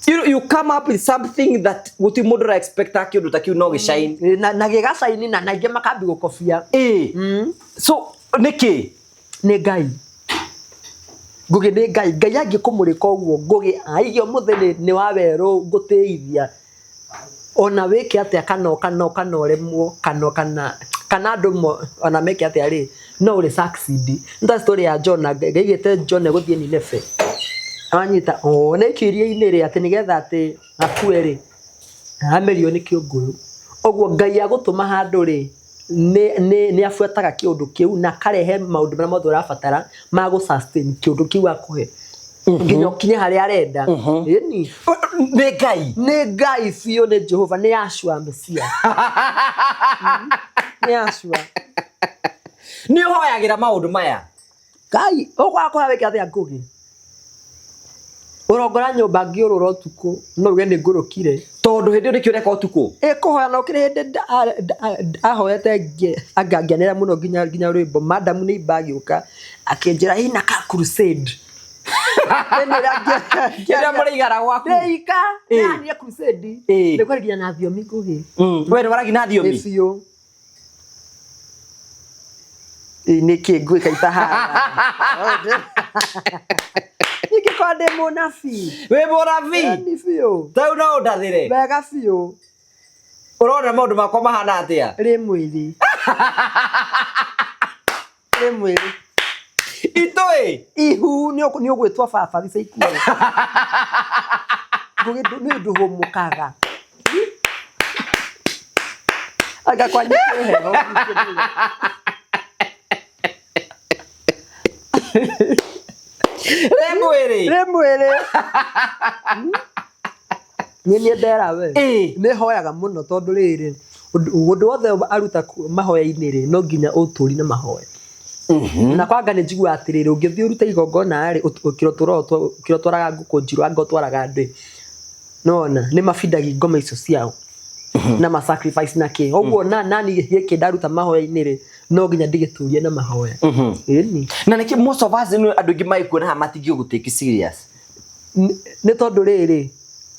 You come up with something that gũtirĩ mũndũ ũra expect kĩũndũ ta kĩu no gĩshine. Na gĩgacaini na aingĩ makambi gũkobia. So nĩkĩ? Nĩ Ngai. Ngugi nĩ Ngai. Ngai angĩkũmũrĩka ũguo Ngugi aige ũmũthĩ nĩ wa werũ ngũtĩithia. Ona wĩke atĩa kana ũremwo kana andũ ona meke atĩa rĩ, no ũrĩ succeed. Nĩ ta story ya Jonah, Ngai aigĩte Jonah egũthiĩ Nineve. Wanyita, na aikio iria-inĩ rĩ, atĩ nĩgetha atĩ akue rĩ, amerio nĩ kĩũngũyũ. Ũguo Ngai agũtũma handũ rĩ, nĩ abuataga kĩũndũ kĩu na akarehe maũndũ marĩa mothe ũrabatara ma gũ sustain kĩũndũ kĩu akũhe. Nginya ũkinye harĩa arenda. Ĩni. Nĩ Ngai. Nĩ Ngai biũ, nĩ Jehova, nĩ Yahshua Mesia. Nĩ Yahshua. Nĩ ũhoyagĩra maũndũ maya? Ngai, ũkwaga kũhoya wĩke atĩa Ngugi? Ũrongora nyũmba ngĩũrũra ũtukũ, no uge nĩ ngũrũkire. Tondũ hĩndĩ ĩyo nĩkĩo ũreka ũtukũ? Ĩ kũhoya na ũkĩrĩ hĩndĩ ahoete angĩanĩrĩra mũno nginya rwĩmbo. Madam nĩ imba agĩũka akĩnjĩra ina ka crusade. Rĩrĩa mũrĩigara gwaku? Ndĩika, ndĩrania crusade. Nĩ kwaragia na thiomi Ngugi. We nĩ waragia na thiomi? Ĩ biũ. Ĩ nĩkĩ ngwĩka itahana? Ingĩkorwo ndĩ mũnabii. Wĩ mũnabii? Ĩni biũ. Ta rĩu no ũndathĩre? Wega biũ. Ũrona maũndũ makwa mahana atĩa? Rĩ mwĩrĩ. Rĩ mwĩrĩ. Itũĩ? Ihu nĩ ũgwĩtwo baba ica ikuhĩ. Ngugi nĩ ndũhũmũkaga. Anga kwanyu kwĩ heho. Rĩ mwĩrĩ. Rĩ mwĩrĩ. Niĩ niĩ ndera we. Nĩ hoyaga mũno tondũ rĩrĩ, ũndũ wothe aruta mahoya-inĩ rĩ, no nginya ũtũri na mahoya. Na kwanga nĩ njiguaga atĩrĩrĩ, ũngĩthiĩ ũrute igongona rĩ, ũkĩra ũtwaraga ngũkũ njirũ, anga ũtwaraga ndĩ. Nĩwona, nĩ mabindagi ngoma icio ciao. Na ma sacrifice na kĩ. Ũguo nani gĩkĩ ndaruta mahoya-inĩ rĩ, no nginya ndigĩtũrie na mahoya. Ĩni. Na nĩkĩ most of us nĩ andũ aingĩ magĩkuona haha matingĩgũtake serious? Nĩ tondũ rĩrĩ,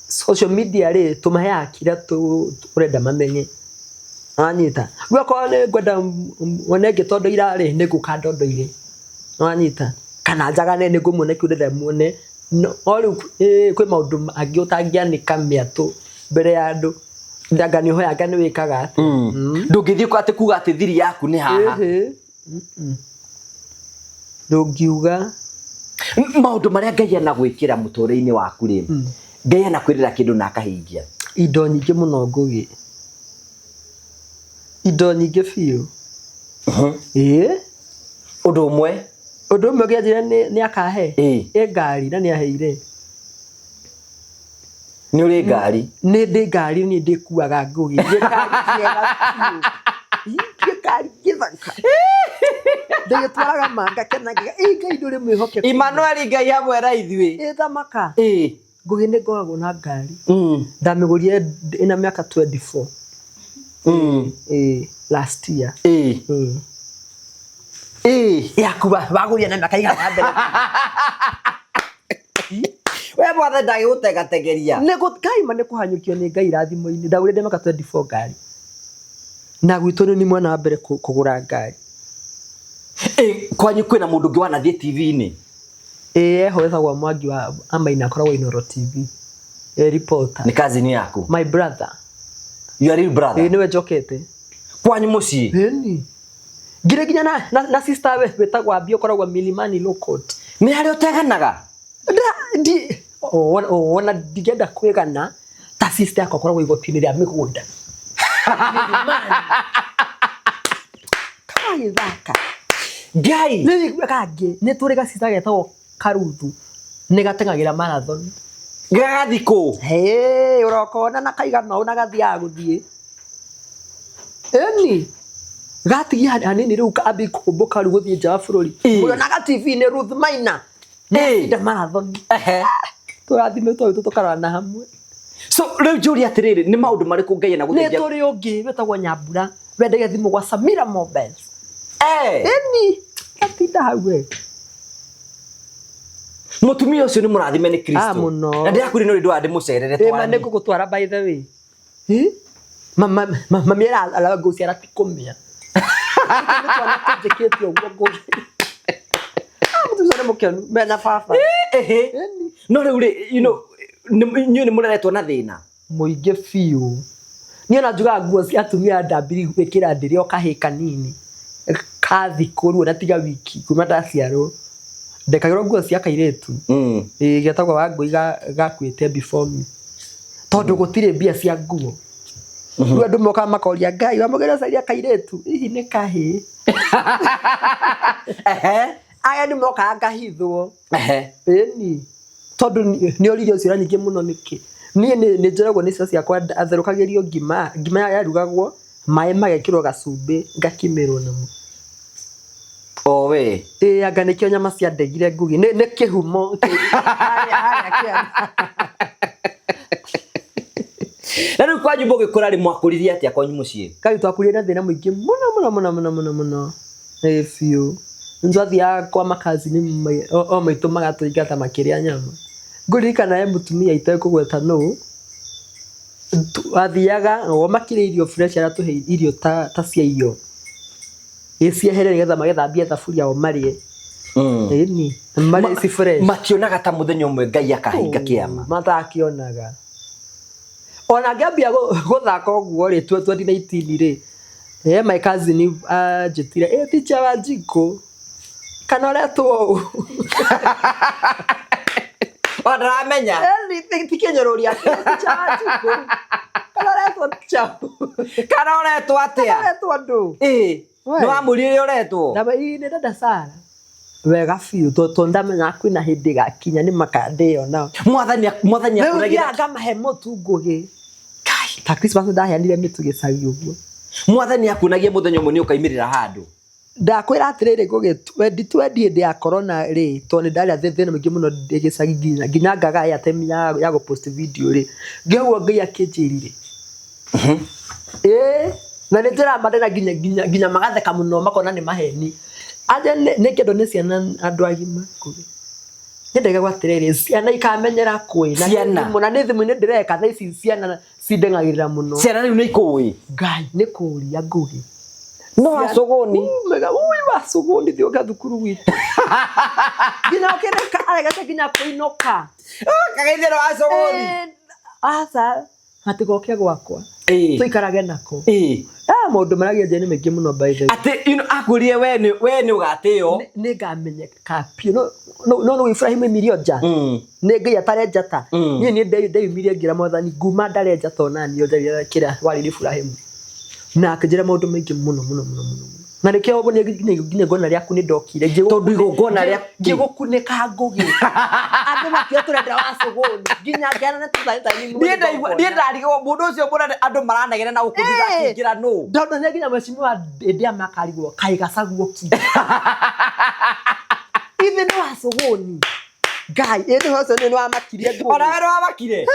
social media rĩ, tũmaheaga kĩrĩa tũrenda mamenye. Wanyita? Rĩu okorwo nĩ ngwenda wone ngĩtondoira rĩ, nĩ ngũka ndondoire. Wanyita? Kana njagane nĩ ngũmuona kĩu ndĩrenda muone. No rĩu kwĩ maũndũ mangĩ ũtangĩanĩka mĩatũ mbere ya andũ. Anga nĩ ũhoya anga nĩ wĩkaga atĩa. Ndũngĩthiĩ atĩ kuga atĩ thiri yaku nĩ haha. Ndũngiuga. Maũndũ marĩa Ngai anagwĩkĩra mũtũrĩre-inĩ waku rĩ, Ngai anakwĩrĩra kĩndũ na akahingia. Indo nyingĩ mũno Ngugi. Indo nyingĩ biũ. Ĩĩ. Ũndũ ũmwe. Ũndũ ũmwe ũngĩanjĩra nĩ akahe. Ĩ ngari na nĩ aheire. Nĩ ũrĩ ngari? Nĩ ndĩ ngari, niĩ ndĩkuaga Ngũgĩ. Ndĩ kari kega biũ. Ndĩ kari gĩthaka. Ndĩgĩtwaraga manga kenagia. Ĩ Ngai ndũrĩ mwĩhokeku. Emmanuel Ngai hamwe na ithuĩ. Ĩ thamaka. Ĩ. Ngũgĩ nĩ ngoragwo na ngari. Ndamĩgũrire ĩna mĩaka 24. Ĩ last year. Ĩ. Ĩ. Yaku wagũrire na mĩaka igana mbere. We mwathe ndagĩgũtegategeria. Nĩ kaima nĩ kũhanyũkio nĩ Ngai irathimo-inĩ. Ndagũrire ndĩ mĩaka 24 ngari. Na gwitũ nĩ mwana wa mbere kũgũra ngari. Ĩ kwanyu kwĩna mũndũ ũngĩ wanathiĩ TV-inĩ? Ĩ eho etagwo Mwangi wa Amaina akoragwo Inooro TV. E reporter. Nĩ cousin yaku? My brother. Your real brother? Ĩ nĩwe njokete. Kwanyu mũciĩ? Ĩni. Ngire nginya na sister we wĩtagwo Abby ũkoragwo Milimani Law Court. Nĩ harĩa ũteganaga? Ona ndingĩenda kwĩgana ta sister yakwa akoragwo igoti-inĩ rĩa mĩgũnda. Milimani. Karagĩthaka. Ngai. Nĩ kangĩ nĩ tũrĩ gacita getagwo Karuthu nĩ gateng'agĩra marathon. Gagathi kũ? Hĩ, ũrokona na kaigana ũũ na gathiaga gũthiĩ. Ĩni. Gatigia hanini rĩu kambi kũmbũka rĩu gũthiĩ nja wa bũrũri. Mũrĩonaga TV-inĩ Ruth Maina. Nĩ marathon. Tũrathimĩtwo rĩu tũkarorana hamwe. So rĩu njũria atĩrĩrĩ, nĩ maũndũ marĩkũ Ngai anagũteithia? Nĩ tũrĩ ũngĩ wĩtagwo Nyambura wendagia thimũ gwa Samira Mobiles. Ĩni, gatinda hau we. Mũtumia ũcio nĩ mũrathime nĩ Kristo. Ah, mũno. Na ndĩrakwĩrire no rĩndũ ndĩmũcerere twaranie. Ĩma nĩngũgũtwara by the way. Mami ara ngũciara ti kũmĩa. Nĩ twana tũnjĩkĩte ũguo ngũgĩ. Ah, mũtumia ũcio nĩ mũkenu mena baba. No rĩu rĩ, you know, inyuĩ nĩ mũreretwo na thĩna? Mũingĩ biũ. Niĩ ona njugaga nguo cia atumia ndambiri gwĩkĩra ndĩrĩ o kahĩĩ kanini ka thikũ rĩu ona tiga wiki kuma ndaciarwo. Ndekagĩrwo nguo cia kairĩtu. Ĩĩ getagwo Wangũi gakuĩte before me. Tondũ gũtirĩ mbia cia nguo. Rĩu andũ mokaga makoria Ngai wamũgĩra caria kairĩtu hihi nĩ kahĩĩ. Aya nĩ mokaga ngahithwo. Ĩni. Tondũ nĩ oririo ciũria nyingĩ mũno nĩkĩ. Niĩ nĩ njĩragwo nĩ ciana ciakwa atherũkagĩrio ngima, ngima yarugagwo maĩ magekĩrwo gacumbĩ ngakimĩrwo namo. O we. Ĩĩ anga nĩkĩo nyama cia ndegire Ngugi. Nĩ kĩhumo. Harĩa kĩanda. Na rĩu kwanyu mũgĩkũra rĩ mwakũririe atĩa kwanyu mũciĩ? Kai twakũrire na thĩna mũingĩ mũno mũno mũno mũno mũno mũno. Ĩĩ biũ. Nĩtwathiaga kwa makazini o maitũ magatũingata makĩrĩa nyama. Ngũririkana he mũtumia itekũgweta nũ, athiaga o makĩrĩa irio fresh aratũhe irio ta cia iyo. Ĩ ciehere nĩgetha magĩthambie thaburia o marĩe. Ĩni, marĩe ci fresh. Mationaga ta mũthenya ũmwe Ngai akahinga kĩama. Matakĩonaga. Ona ngĩambia gũthaka ũguo rĩ, 2019 rĩ, my cousin anjĩtire, ĩ teacher Wanjikũ, kana ũretwo ũũ? O ndaramenya. Ti kĩnyũrũria, teacher Wanjikũ, kana ũretwo teacher Kana ũretwo atĩa? Kana ũretwo ndũ? Ĩ, nĩ wamũririe ũretwo? Ndama, ĩ, nĩ dada Sara. Wega biũ, tondũ ndamenyaga kwĩna hĩndĩ ĩgakinya nĩ makandĩo nao. Mwathani mwathani Rĩu akũragira. thiaga ngamahe mũtu Ngũgĩ. Ta Christmas ndaheanire mĩtu gĩcagi ũguo. Mwathani akuonagia mũthenya ũmwe nĩ ũkaimĩrĩra handũ. Ndakwĩra atĩrĩrĩ Ngũgĩ, 2020 hĩndĩ ya corona rĩ, tondũ nĩ ndarĩ thĩna mũingĩ mũno ndĩ gĩcagi nginya ngaga airtime ya gũ post video rĩ, ngĩigua Ngai akĩnjĩrire. Ĩĩ, na nĩ njĩraga mandena nginya magatheka mũno makona nĩ maheni. Anja nĩ kĩndũ nĩ ciana andũ agima Ngũgĩ. Nĩ ndaigagwo atĩrĩrĩ, ciana ikamenyera kũĩ. Na nĩ Ciana. thimũ, na nĩ thimũ-inĩ ndĩreka thaa ici ciana cindeng'agĩrĩra mũno. Ciana rĩu nĩ ikũĩ. Ngai, nĩ kũria Ngũgĩ. No wacũgũni. Mega, ui wacũgũni thiĩ ũke thukuru gwitũ. Nginya ũkĩreka aregete nginya kũinũka. Kagaithia no wacũgũni. Aca, gatigoke gwakwa. Tũikarage nako. Maũndũ marĩa nĩ maingĩ mũno by the way. Atĩ, you know, akwĩrire we nĩ ũgatĩo. Nĩ ngamenyeka biũ. No no Ibrahim aimirio nja. Nĩ Ngai atare njata. Niĩ nĩ ndeyumirie ngĩra Mwathani nguma ndare njata ona niĩ njarire kĩrĩa warĩire Ibrahim. Na akĩnjĩra maũndũ maingĩ mũno mũno mũno mũno. Na nĩkĩo ũguo niĩ nginya igongona rĩaku nĩ ndokire. Tondũ igongona rĩa- Ngĩgũkunĩka ngũgĩ. Andũ makiuga tũrenda wacũgũni. Nginya ngĩana na tũtani Niĩ ndaigua niĩ ndarigwo mũndũ ũcio mũnene andũ maranegena na gũkũ thutha akĩingĩra nũ. Ndonania nginya mheshimiwa hĩndĩ ya makarigwo kaĩ gacagwo ki. Ithe nĩ wacũgũni. Ngai, ĩ nĩ ũcio nĩ wamakirie ngũgĩ. Ona we nĩwamakire.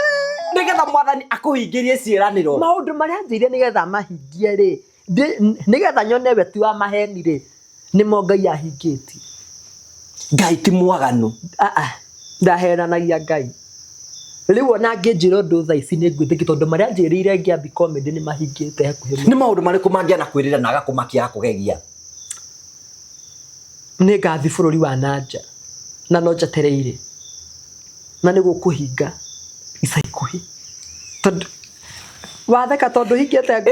Nĩgetha mwathani akũhingĩrie ciĩranĩro. Maũndũ marĩa anjĩire nĩgetha mahingie rĩ, nĩgetha nyone we ti wa maheni rĩ, nĩmo Ngai ahingĩtie. Ngai ti mwaganu. Ah, ah, ndahenanagia Ngai. Rĩu ona angĩnjĩra ũndũ thaa ici nĩ ngwĩtĩkia tondũ marĩa anjĩrĩire ngĩambi comedy nĩ mahingĩte hakuhĩ mũno. Nĩ maũndũ marĩkũ mangĩ anakwĩrĩra na agakũmakia agakũgegia? Nĩ ngathi bũrũri wa nanja na no njetereire na nĩ gũkũhinga ica ikuhĩ tondũ watheka tondũ hingĩte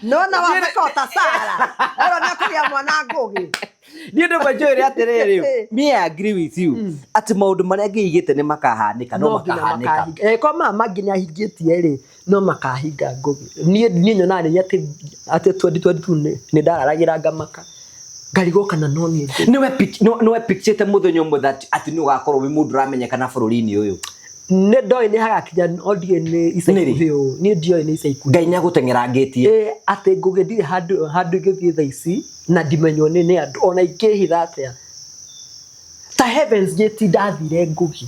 nona watheka o ta Sara ero nĩ akũgĩa mwana Ngũgĩ. Niĩ ndũmwe njũĩre atĩrĩrĩ, me I agree with you atĩ maũndũ marĩa ngĩigĩte nĩ makahanĩka no nginya makahanĩka. makahinga. Eh, kwa maya mangĩ nĩ ahingĩtie rĩ no makahinga Ngũgĩ. Niĩ niĩ nyonaga nĩ atĩ atĩ 2022 nĩ nĩ ndararagĩra ngamaka ngarigwo kana no niĩ Ngũgĩ. Nĩwe nĩwe picturete mũthenya ũmwe that atĩ nĩ ũgakorwo wĩ mũndũ ũramenyekana bũrũri-inĩ ũyũ. Nĩ ndoĩ nĩ hagakinya no ndiũĩ nĩ ica Nĩ rĩ? ikuhĩ ũũ. Niĩ ndioĩ nĩ ica ikuhĩ. Ngai nĩ agũteng'erangĩtie. Ĩ atĩ Ngũgĩ ndirĩ handũ handũ ingĩthiĩ thaa ici na ndimenywo nĩ nĩ andũ ona ingĩhitha atĩa. Ta Heavens Gate ndathire Ngũgĩ.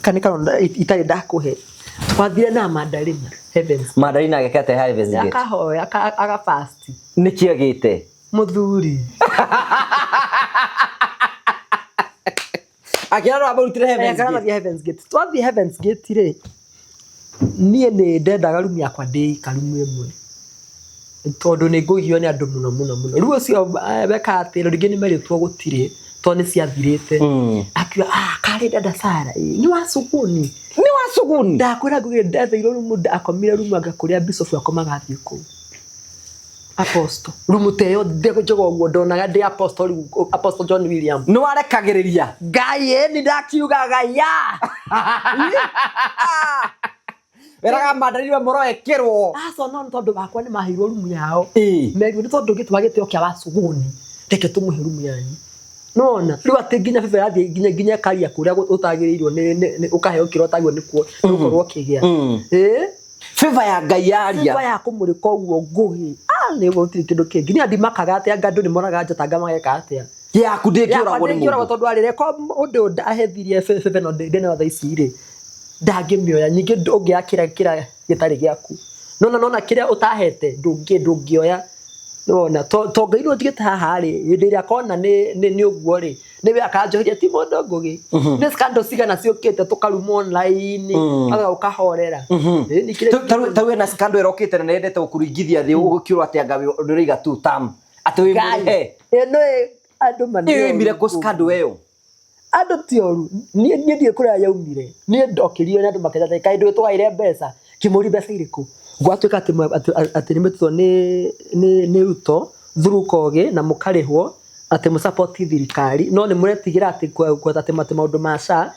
Kana nĩ karonda itarĩ ndakũhe. Twathire na Mandarina Heavens. Mandarina agĩka atĩa Heavens Gate? Akahoya aga fast. Nĩkĩ agĩte? Mũthuri. Akĩra amũrutire Heavens Gate. Gate. Heavens Gate. Twathiĩ Heavens Gate rĩ, niĩ nĩ ndendaga rumu yakwa ndĩ rumu ĩmwe tondũ nĩ ngũgio nĩ andũ mũno mũno mũno. Rĩu ũcio wekaga atĩ rĩngĩ nĩ merĩtwo gũtirĩ tondũ nĩ ciathirĩte. Akiuga ah karĩ dada Sara ĩ nĩ wa Suguni. Nĩ wa Suguni. Ndakwĩra Ngũgĩ ndetheirwo rumu akomire rumu anga kũrĩa Bishop akomaga athiĩ kũu. Apostle rumu ta ĩyo njoga ũguo ndonaga ndĩ apostle rĩu Apostle John William. Nĩ warekagĩrĩria. Ngai ĩni ndakiugaga ya. Weraga mandariri mũroekĩrwo. Aca no nĩ tondũ wakwa nĩ maheirwo rumu yao. Ĩĩ. Merirwo nĩ tondũ gĩtwa gĩtĩo kĩa Wacũgũni reke tũmũhe rumu yanyu. Nĩwona rĩu atĩ nginya bebe yathiĩ nginya nginya ĩkaria kũrĩa ũtagĩrĩirwo nĩ ũkaheo kĩrĩa ũtagĩrĩirwo nĩ gũkorwo ũkĩgĩa. Ĩĩ. Favor ya Ngai yaria. Favor ya kũmũrĩka ũguo Ngũgĩ. Ah nĩ gũtirĩ kĩndũ kĩngĩ. Niĩ ndimakaga atĩ anga andũ nĩ moraga njata anga mageka atĩa. Yaku ndĩngĩũragwo nĩ ndĩngĩũragwo mũndũ. Tondũ arĩre ko ũndũ ndahĩthirie bebe no ndĩ thaa ici rĩ ndangĩmĩoya. Ningĩ ũngĩoya kĩrĩa kĩrĩa gĩtarĩ gĩaku. Nona nona kĩrĩa ũtahete ndũngĩoya. Nĩwona to Ngai nĩwe ũnjigĩte haha rĩ hĩndĩ ĩrĩa akona nĩ ũguo rĩ nĩwe akanjoheria ti mũndũ Ngũgĩ. Nĩ scandal cigana ciũkĩte tũkarumwo online aga ũkahorera. Ta rĩu hena scandal ĩrokĩte na nĩyendete gũkũringithia thĩ ũgĩkĩũrwo atĩ anga ndũraiga two term atĩ wĩ mũrĩhe. Ĩno andũ Ĩyo yoimire kũ scandal ĩyo? Andũ ti oru. Niĩ ndiũĩ kũrĩa yaumire. Niĩ ndokĩrio nĩ andũ makĩnjĩra atĩ kaĩ ndũĩ tũgaire mbeca. Ngĩmũria mbeca irĩkũ? Gwatuĩka atĩ nĩ mwĩtĩtwo nĩ Ruto through Kogi na mũkarĩhwo atĩ mũ support thirikari no nĩ mũretigĩra atĩ atĩ maũndũ ma SHA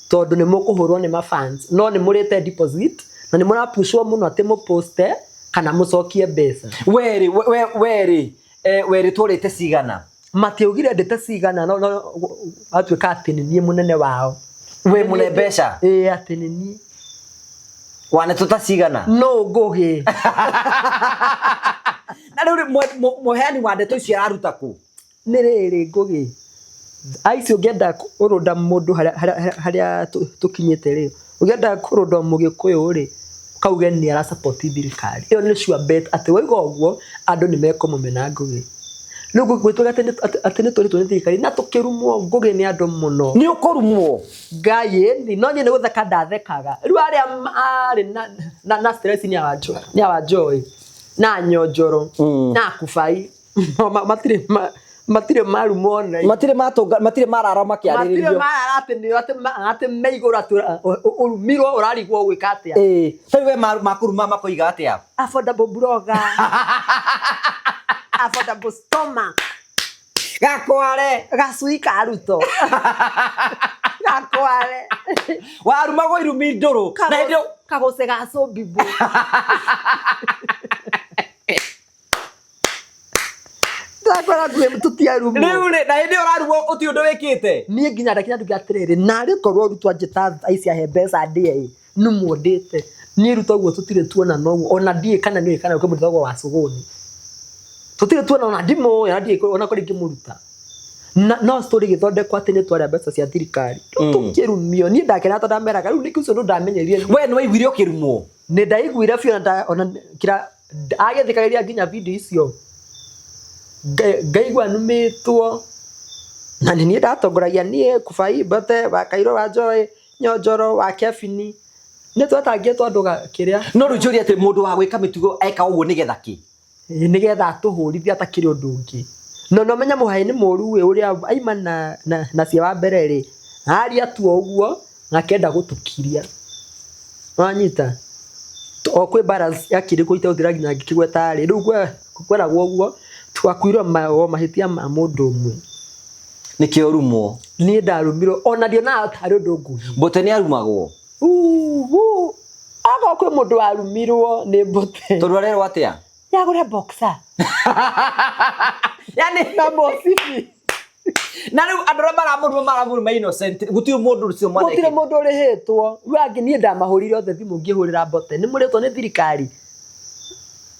tondũ nĩ mũkũhũrwo nĩ ma fans no nĩ mũrĩte deposit na nĩ mũrapushwo mũno atĩ mũ post kana mũcokie mbeca. Werĩ werĩ werĩtwo ũrĩte cigana? Matiaugire ndĩte cigana no atuĩka atĩ nĩ niĩ mũnene wao. Wĩ mũne mbeca? Ĩĩ atĩ nĩ niĩ. Wanetwo ta cigana? No Ngũgĩ. Na rĩu mũheani wa ndeto icio araruta kũ? Nĩ rĩrĩ Ngũgĩ, aici ũngĩenda kũrũnda mũndũ harĩa tũkinyĩte rĩ, ũngĩenda kũrũnda mũgĩkũyũ rĩ, ũkauge nĩ ara support thirikari. Ĩyo nĩ sure bet atĩ wauga ũguo andũ nĩ mekũmũmena Ngũgĩ. Rĩu gwĩtuĩka atĩ nĩ tũrĩtwo nĩ thirikari na tũkĩrumwo Ngũgĩ nĩ andũ mũno. Nĩ ũkũrumwo? Ngai ĩni, no niĩ nĩ gũtheka ndathekaga. Rĩu arĩa marĩ na stress nĩ awa Joy na Nyonjoro na Kubai matirĩ matirĩ marumwo na matirĩ matũnga matirĩ marara makĩarĩrĩrio matirĩ marara atĩ nĩ atĩ atĩ me igũrũ atĩ ũrumirwo ũrarigwo gwĩka atĩa. Ĩĩ rĩu we makũruma makoiga atĩa? Affordable blogger. Affordable stomach. Gakware. Gacui ka Ruto. Gakware. Warumagwo irumi ndũrũ. Na hĩndĩ kagũce ga cũmbibũ. Ndakora nguĩ tũtiarumwo. Rĩu rĩ, na hĩndĩ ĩyo ũrarumwo ũtirĩ ũndũ wĩkĩte. Niĩ nginya ndakinya nduge atĩrĩrĩ, narĩ korwo Ruto anjĩta thaa ici ahe mbeca ndĩe ĩ, numwo ndĩte. Niĩ Ruto ũguo tũtirĩ tuonana ũguo, ona ndiũĩ kana nĩũĩ kana kwĩ mũndũ wĩtagwo Wacũgũni. Tũtirĩ tuonana ona ndimũĩ ona ndiũĩ ona kũrĩa ingĩmũruta. Na no story ĩgĩthondekwo atĩ nĩ twarĩa mbeca cia thirikari. Rĩu tũkĩrumio, niĩ ndakena tondũ ndameraga rĩu nĩkĩ ũcio ũndũ ndamenyerire. We nĩ waiguire ũkĩrumwo? Nĩ ndaiguire biũ ona kira agĩthikagĩrĩria nginya video icio ngaigua numĩtwo na nĩ niĩ ndatongoragia niĩ Kubai Mbote wa Kairũ wa Joy Nyonjoro wa Kebini nĩ twetangĩtwo andũ kĩrĩa. No rĩu njũrie atĩ mũndũ wa gwĩka mĩtugo eka ũguo nĩgetha kĩ? Ĩĩ nĩgetha atũhũrithie atakĩrĩ ũndũ ũngĩ. Na nĩ ũmenya mũhaĩ nĩ mũru ĩ, ũrĩa aima na cia wa mbere rĩ, aria tu o ũguo na akenda gũtũkiria. Nĩwanyita? O kwĩ mbara yakĩrĩ kuo itegũtinda nginya ngĩkĩgweta rĩ, rĩu kweragwo ũguo, twakuire o mahĩtia ma mũndũ ũmwe. Nĩkĩo ũrumwo? Niĩ ndarumirwo ona ndionaga tarĩ ũndũ nguhĩ. Mbũte nĩ arumagwo? Akorwo kwĩ mũndũ warumirwo nĩ Mbũte. Tondũ arerwo atĩa? Yagũre boxer. Yani na mũcibi. Na rĩu andũ arĩa maramũruma maramũruma innocent. Gũtirĩ mũndũ ũcio mwana. Gũtirĩ mũndũ ũrĩhĩtwo. Rĩu angĩ niĩ ndamahũrire othe thimũ ngĩhũrĩra Mbote. Nĩ mũrĩtwo nĩ thirikari.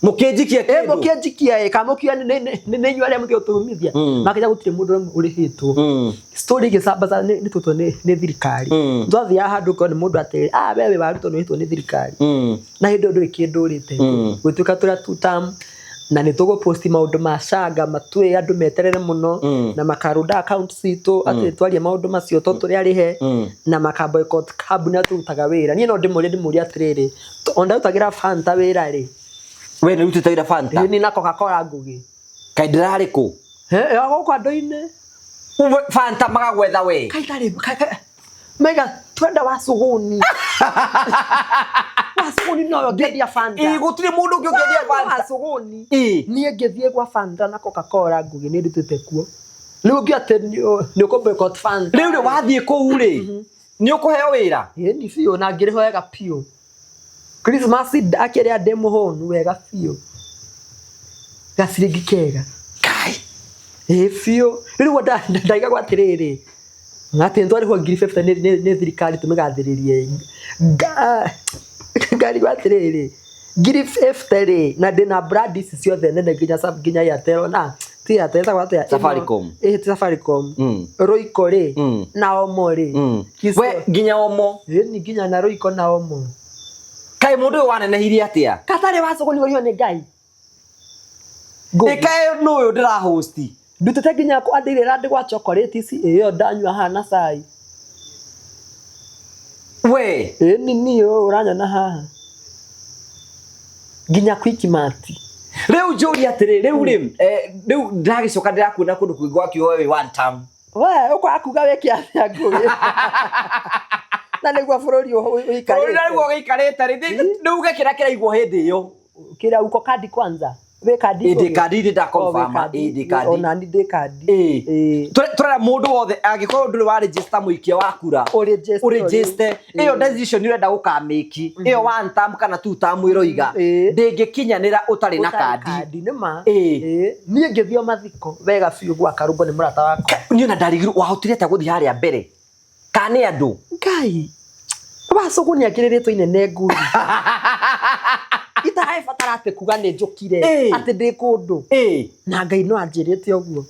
Mũkĩnjikia kĩndũ. Mũkĩnjikia ĩ, kana mũkiuga nĩ inyuĩ arĩa mũthiĩ gũtũrumithia. Makĩnjĩra gũtirĩ mũndũ ũrĩhĩtwo. Story ĩgĩcambaca nĩ tũtwo nĩ thirikari. Twathiaga handũ ũkona nĩ mũndũ atĩrĩ, ah we wĩ wa Ruto nĩ ũrĩhĩtwo nĩ thirikari. Na hĩndĩ ĩyo ndũrĩ kĩndũ ũrĩte. Gũtuĩka tũrĩa two term na nĩ tũgũ post maũndũ ma canga matwĩ andũ meterere mũno na makarunda account citũ atĩ twarie maũndũ macio to tũrĩ arĩhe na maka boycott kambuni ĩrĩa tũrutaga wĩra. Niĩ no ndĩmũrie ndĩmũrie atĩrĩrĩ, ona ndarutagĩra Fanta wĩra rĩ, We nĩ ũrutĩte wĩra Fanta? Ĩĩ ni na Coca-Cola Ngugi. Kaĩ ndĩrarĩ kũ? Ya gũkũ andũ-inĩ. Fanta magagwetha we. Kaĩ itarĩ mega twenda wacuguni. Wacuguni nowe ũngĩendia Fanta. Ĩĩ gũtirĩ mũndũ ũngĩ ũngĩendia Fanta. Wacuguni. Niĩ ngĩthiĩ gwa Fanta na Coca-Cola Ngugi nĩ ndutĩte kuo. Rĩu ũngĩ atĩ nĩ ũkũ boycott Fanta. Rĩu rĩ wathiĩ kũu rĩ, nĩ ũkũheo wĩra? Ĩĩ ni biũ na ngĩrĩhwo wega biũ. Christmas akĩrĩa ndĩ mũhũnu wega biũ. Gaciringi kega. Kai. Ĩĩ biũ. Rĩu ndaigagwo atĩrĩrĩ, atĩ nĩtwarĩhwo 50,000 nĩ thirikari tũmĩgathĩrĩrie. Ngarigwo atĩrĩrĩ, 50,000 rĩ, na ndĩna brand ici ciothe nene nginya nginya Airtel na ti Airtel ĩtagwo atĩa? Safaricom. Ĩĩ ti Safaricom. Royco rĩ, na Omo rĩ. We nginya Omo. Ĩni nginya na Royco na Omo. Kaĩ mũndũ ũyũ wanenehirie atĩa? Katarĩ wacũgũni ũrĩhio nĩ Ngai. Ĩkaĩ nũ ũyũ ndĩra host? Ndutĩte nginya andũ irĩra ndĩ gwa chocolate ici ĩyo ndanyua haha na cai. We. Ĩni niĩ ũyũ ũranyona haha. Nginya Quickmart. Rĩu njũrie atĩrĩ, rĩu rĩ, rĩu ndagĩcoka ndĩrakuona kũndũ kũngĩ gwakiuga we wĩ one term. We ũkwaga kuga wĩke atĩa Ngũgĩ? Na nĩguo bũrũri ũikarĩte. Bũrũri na nĩguo ũgĩikarĩte rĩ, nĩ uge kĩrĩa kĩraigwo hĩndĩ ĩyo. Kĩrĩa uko kandi kwanza? Wĩ kandi Ĩ, ndĩ Ngũgĩ? kandi, ndĩ nda O, wĩ confirm, kandi. ĩ, ndĩ kandi. Ona ni ndĩ kandi. Ĩ. Ĩ. Tũrera mũndũ wothe angĩkorwo ndũrĩ wa register mũikia wa kura, Ũregister ũregister. rĩu. Ĩyo decision ũrenda gũkamĩki, ĩyo one term kana two term ĩroiga, Ĩ. ndĩngĩkinyanĩra ũtarĩ na Ũtarĩ kandi. kandi, nĩ ma. Ĩ. Ĩ. Niĩ ngĩthiĩ o mathiko wega biũ gwa Karũmbo nĩ mũrata wakwa. Niĩ ona ndarigirwo wahotire atĩa gũthiĩ harĩa mbere? Kana nĩ andũ? Ngai. Wacũgũ nĩ akĩrĩ rĩtwa inene ngũri. Itarabatara atĩ kuga nĩ njũkire, atĩ ndĩ kũndũ. Na Ngai no anjĩrĩte ũguo.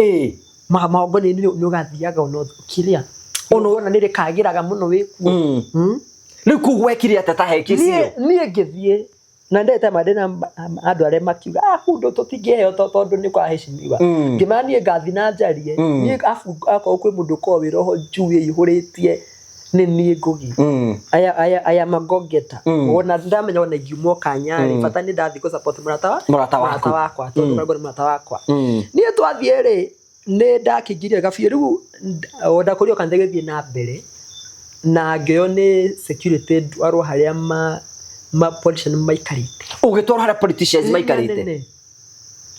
Magongona-inĩ nĩ ũgathiaga ona kĩrĩa. Ona wona nĩ rĩkagĩraga mũno wĩ kuo. Rĩu kũu wekire atĩa ta he kĩcio? Niĩ ngĩthiĩ na ndete ma ndĩna andũ arĩa makiuga ah kundu tũtingĩheo tondũ nĩ kwa heshimiwa. Ngĩmera niĩ ngathi na njarie. Niĩ afu akorwo kwĩ mũndũ ũkoragwo wĩ roho juu ĩihũrĩtie nĩ niĩ Ngũgĩ. Aya aya aya magongeta. Ona ndamenya ona ingiumwo kanya rĩ, bata nĩ ndathiĩ kũ support mũrata wa Mũrata waku. mũrata wakwa tondũ Karũngũ nĩ mũrata wakwa. Niĩ twathiĩ rĩ, nĩ ndakĩingĩria gabiũ rĩu ona kũrĩ o kanitha gĩthiĩ na mbere na ngĩoywo nĩ security ndwarwo harĩa ma politician maikarĩte. Ũgĩtwarwo harĩa politicians maikarĩte? Nene.